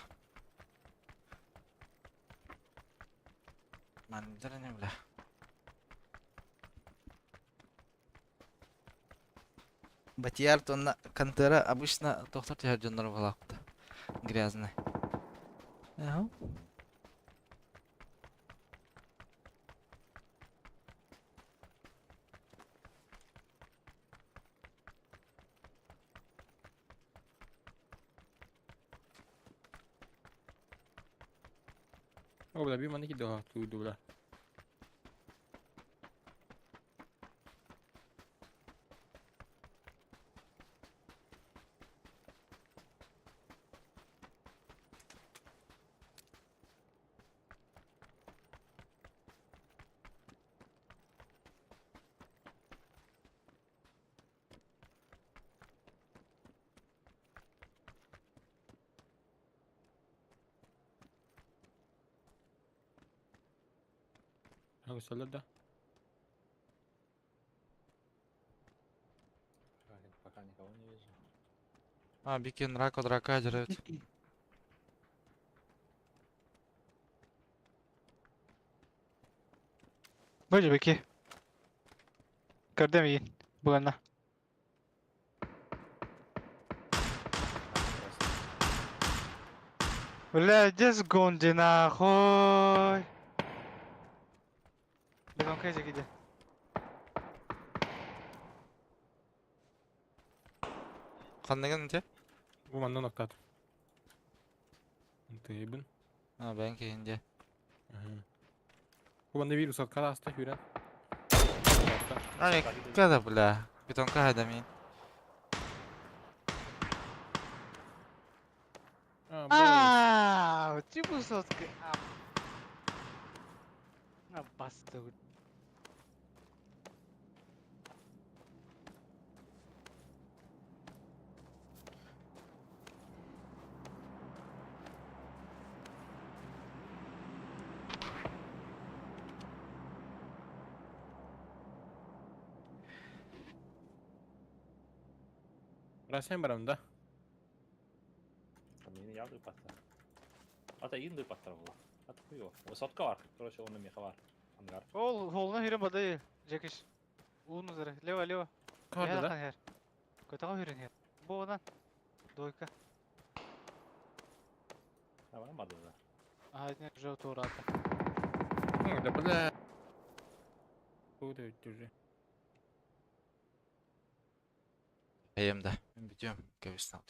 Мандыр не бля. Батияр тонна кантера обычно доктор тиһэр дьоннор буолаахпыта. Грязный. Ага. О, бля, би маники дога ту бля. Хагысалар да. Пока никого не вижу. А, бикен рака драка дерет. Боже беки. Көрдөм иин. Буганна. Бля, just гонди нахуй. Бегом кэжи где? Ханныгын те? Бу манна ноктат. Тыйбын. А, бән кейинде. Бу манна вирус откала аста хүрен. Ай, када бля. Бетонка хайда мин. А, типа сотка. А, баста. Расен барам да. Мени явды паттар. Ата инды паттар була. Ата хуё. Высотка бар. Короче, он меха бар. Ангар. Ол, холна хүрен бадай. Жекиш. Уун утары. Лево, лево. Көрдө да? Һэр. Көтөҕө хүрэн иһэр. Бу онан. Двойка. А, барды да. Ага, итини уже туораата. Ну, да бля. Куда уже? Эйэм да. Мин бүтүөм. Кэбис, утуйуом.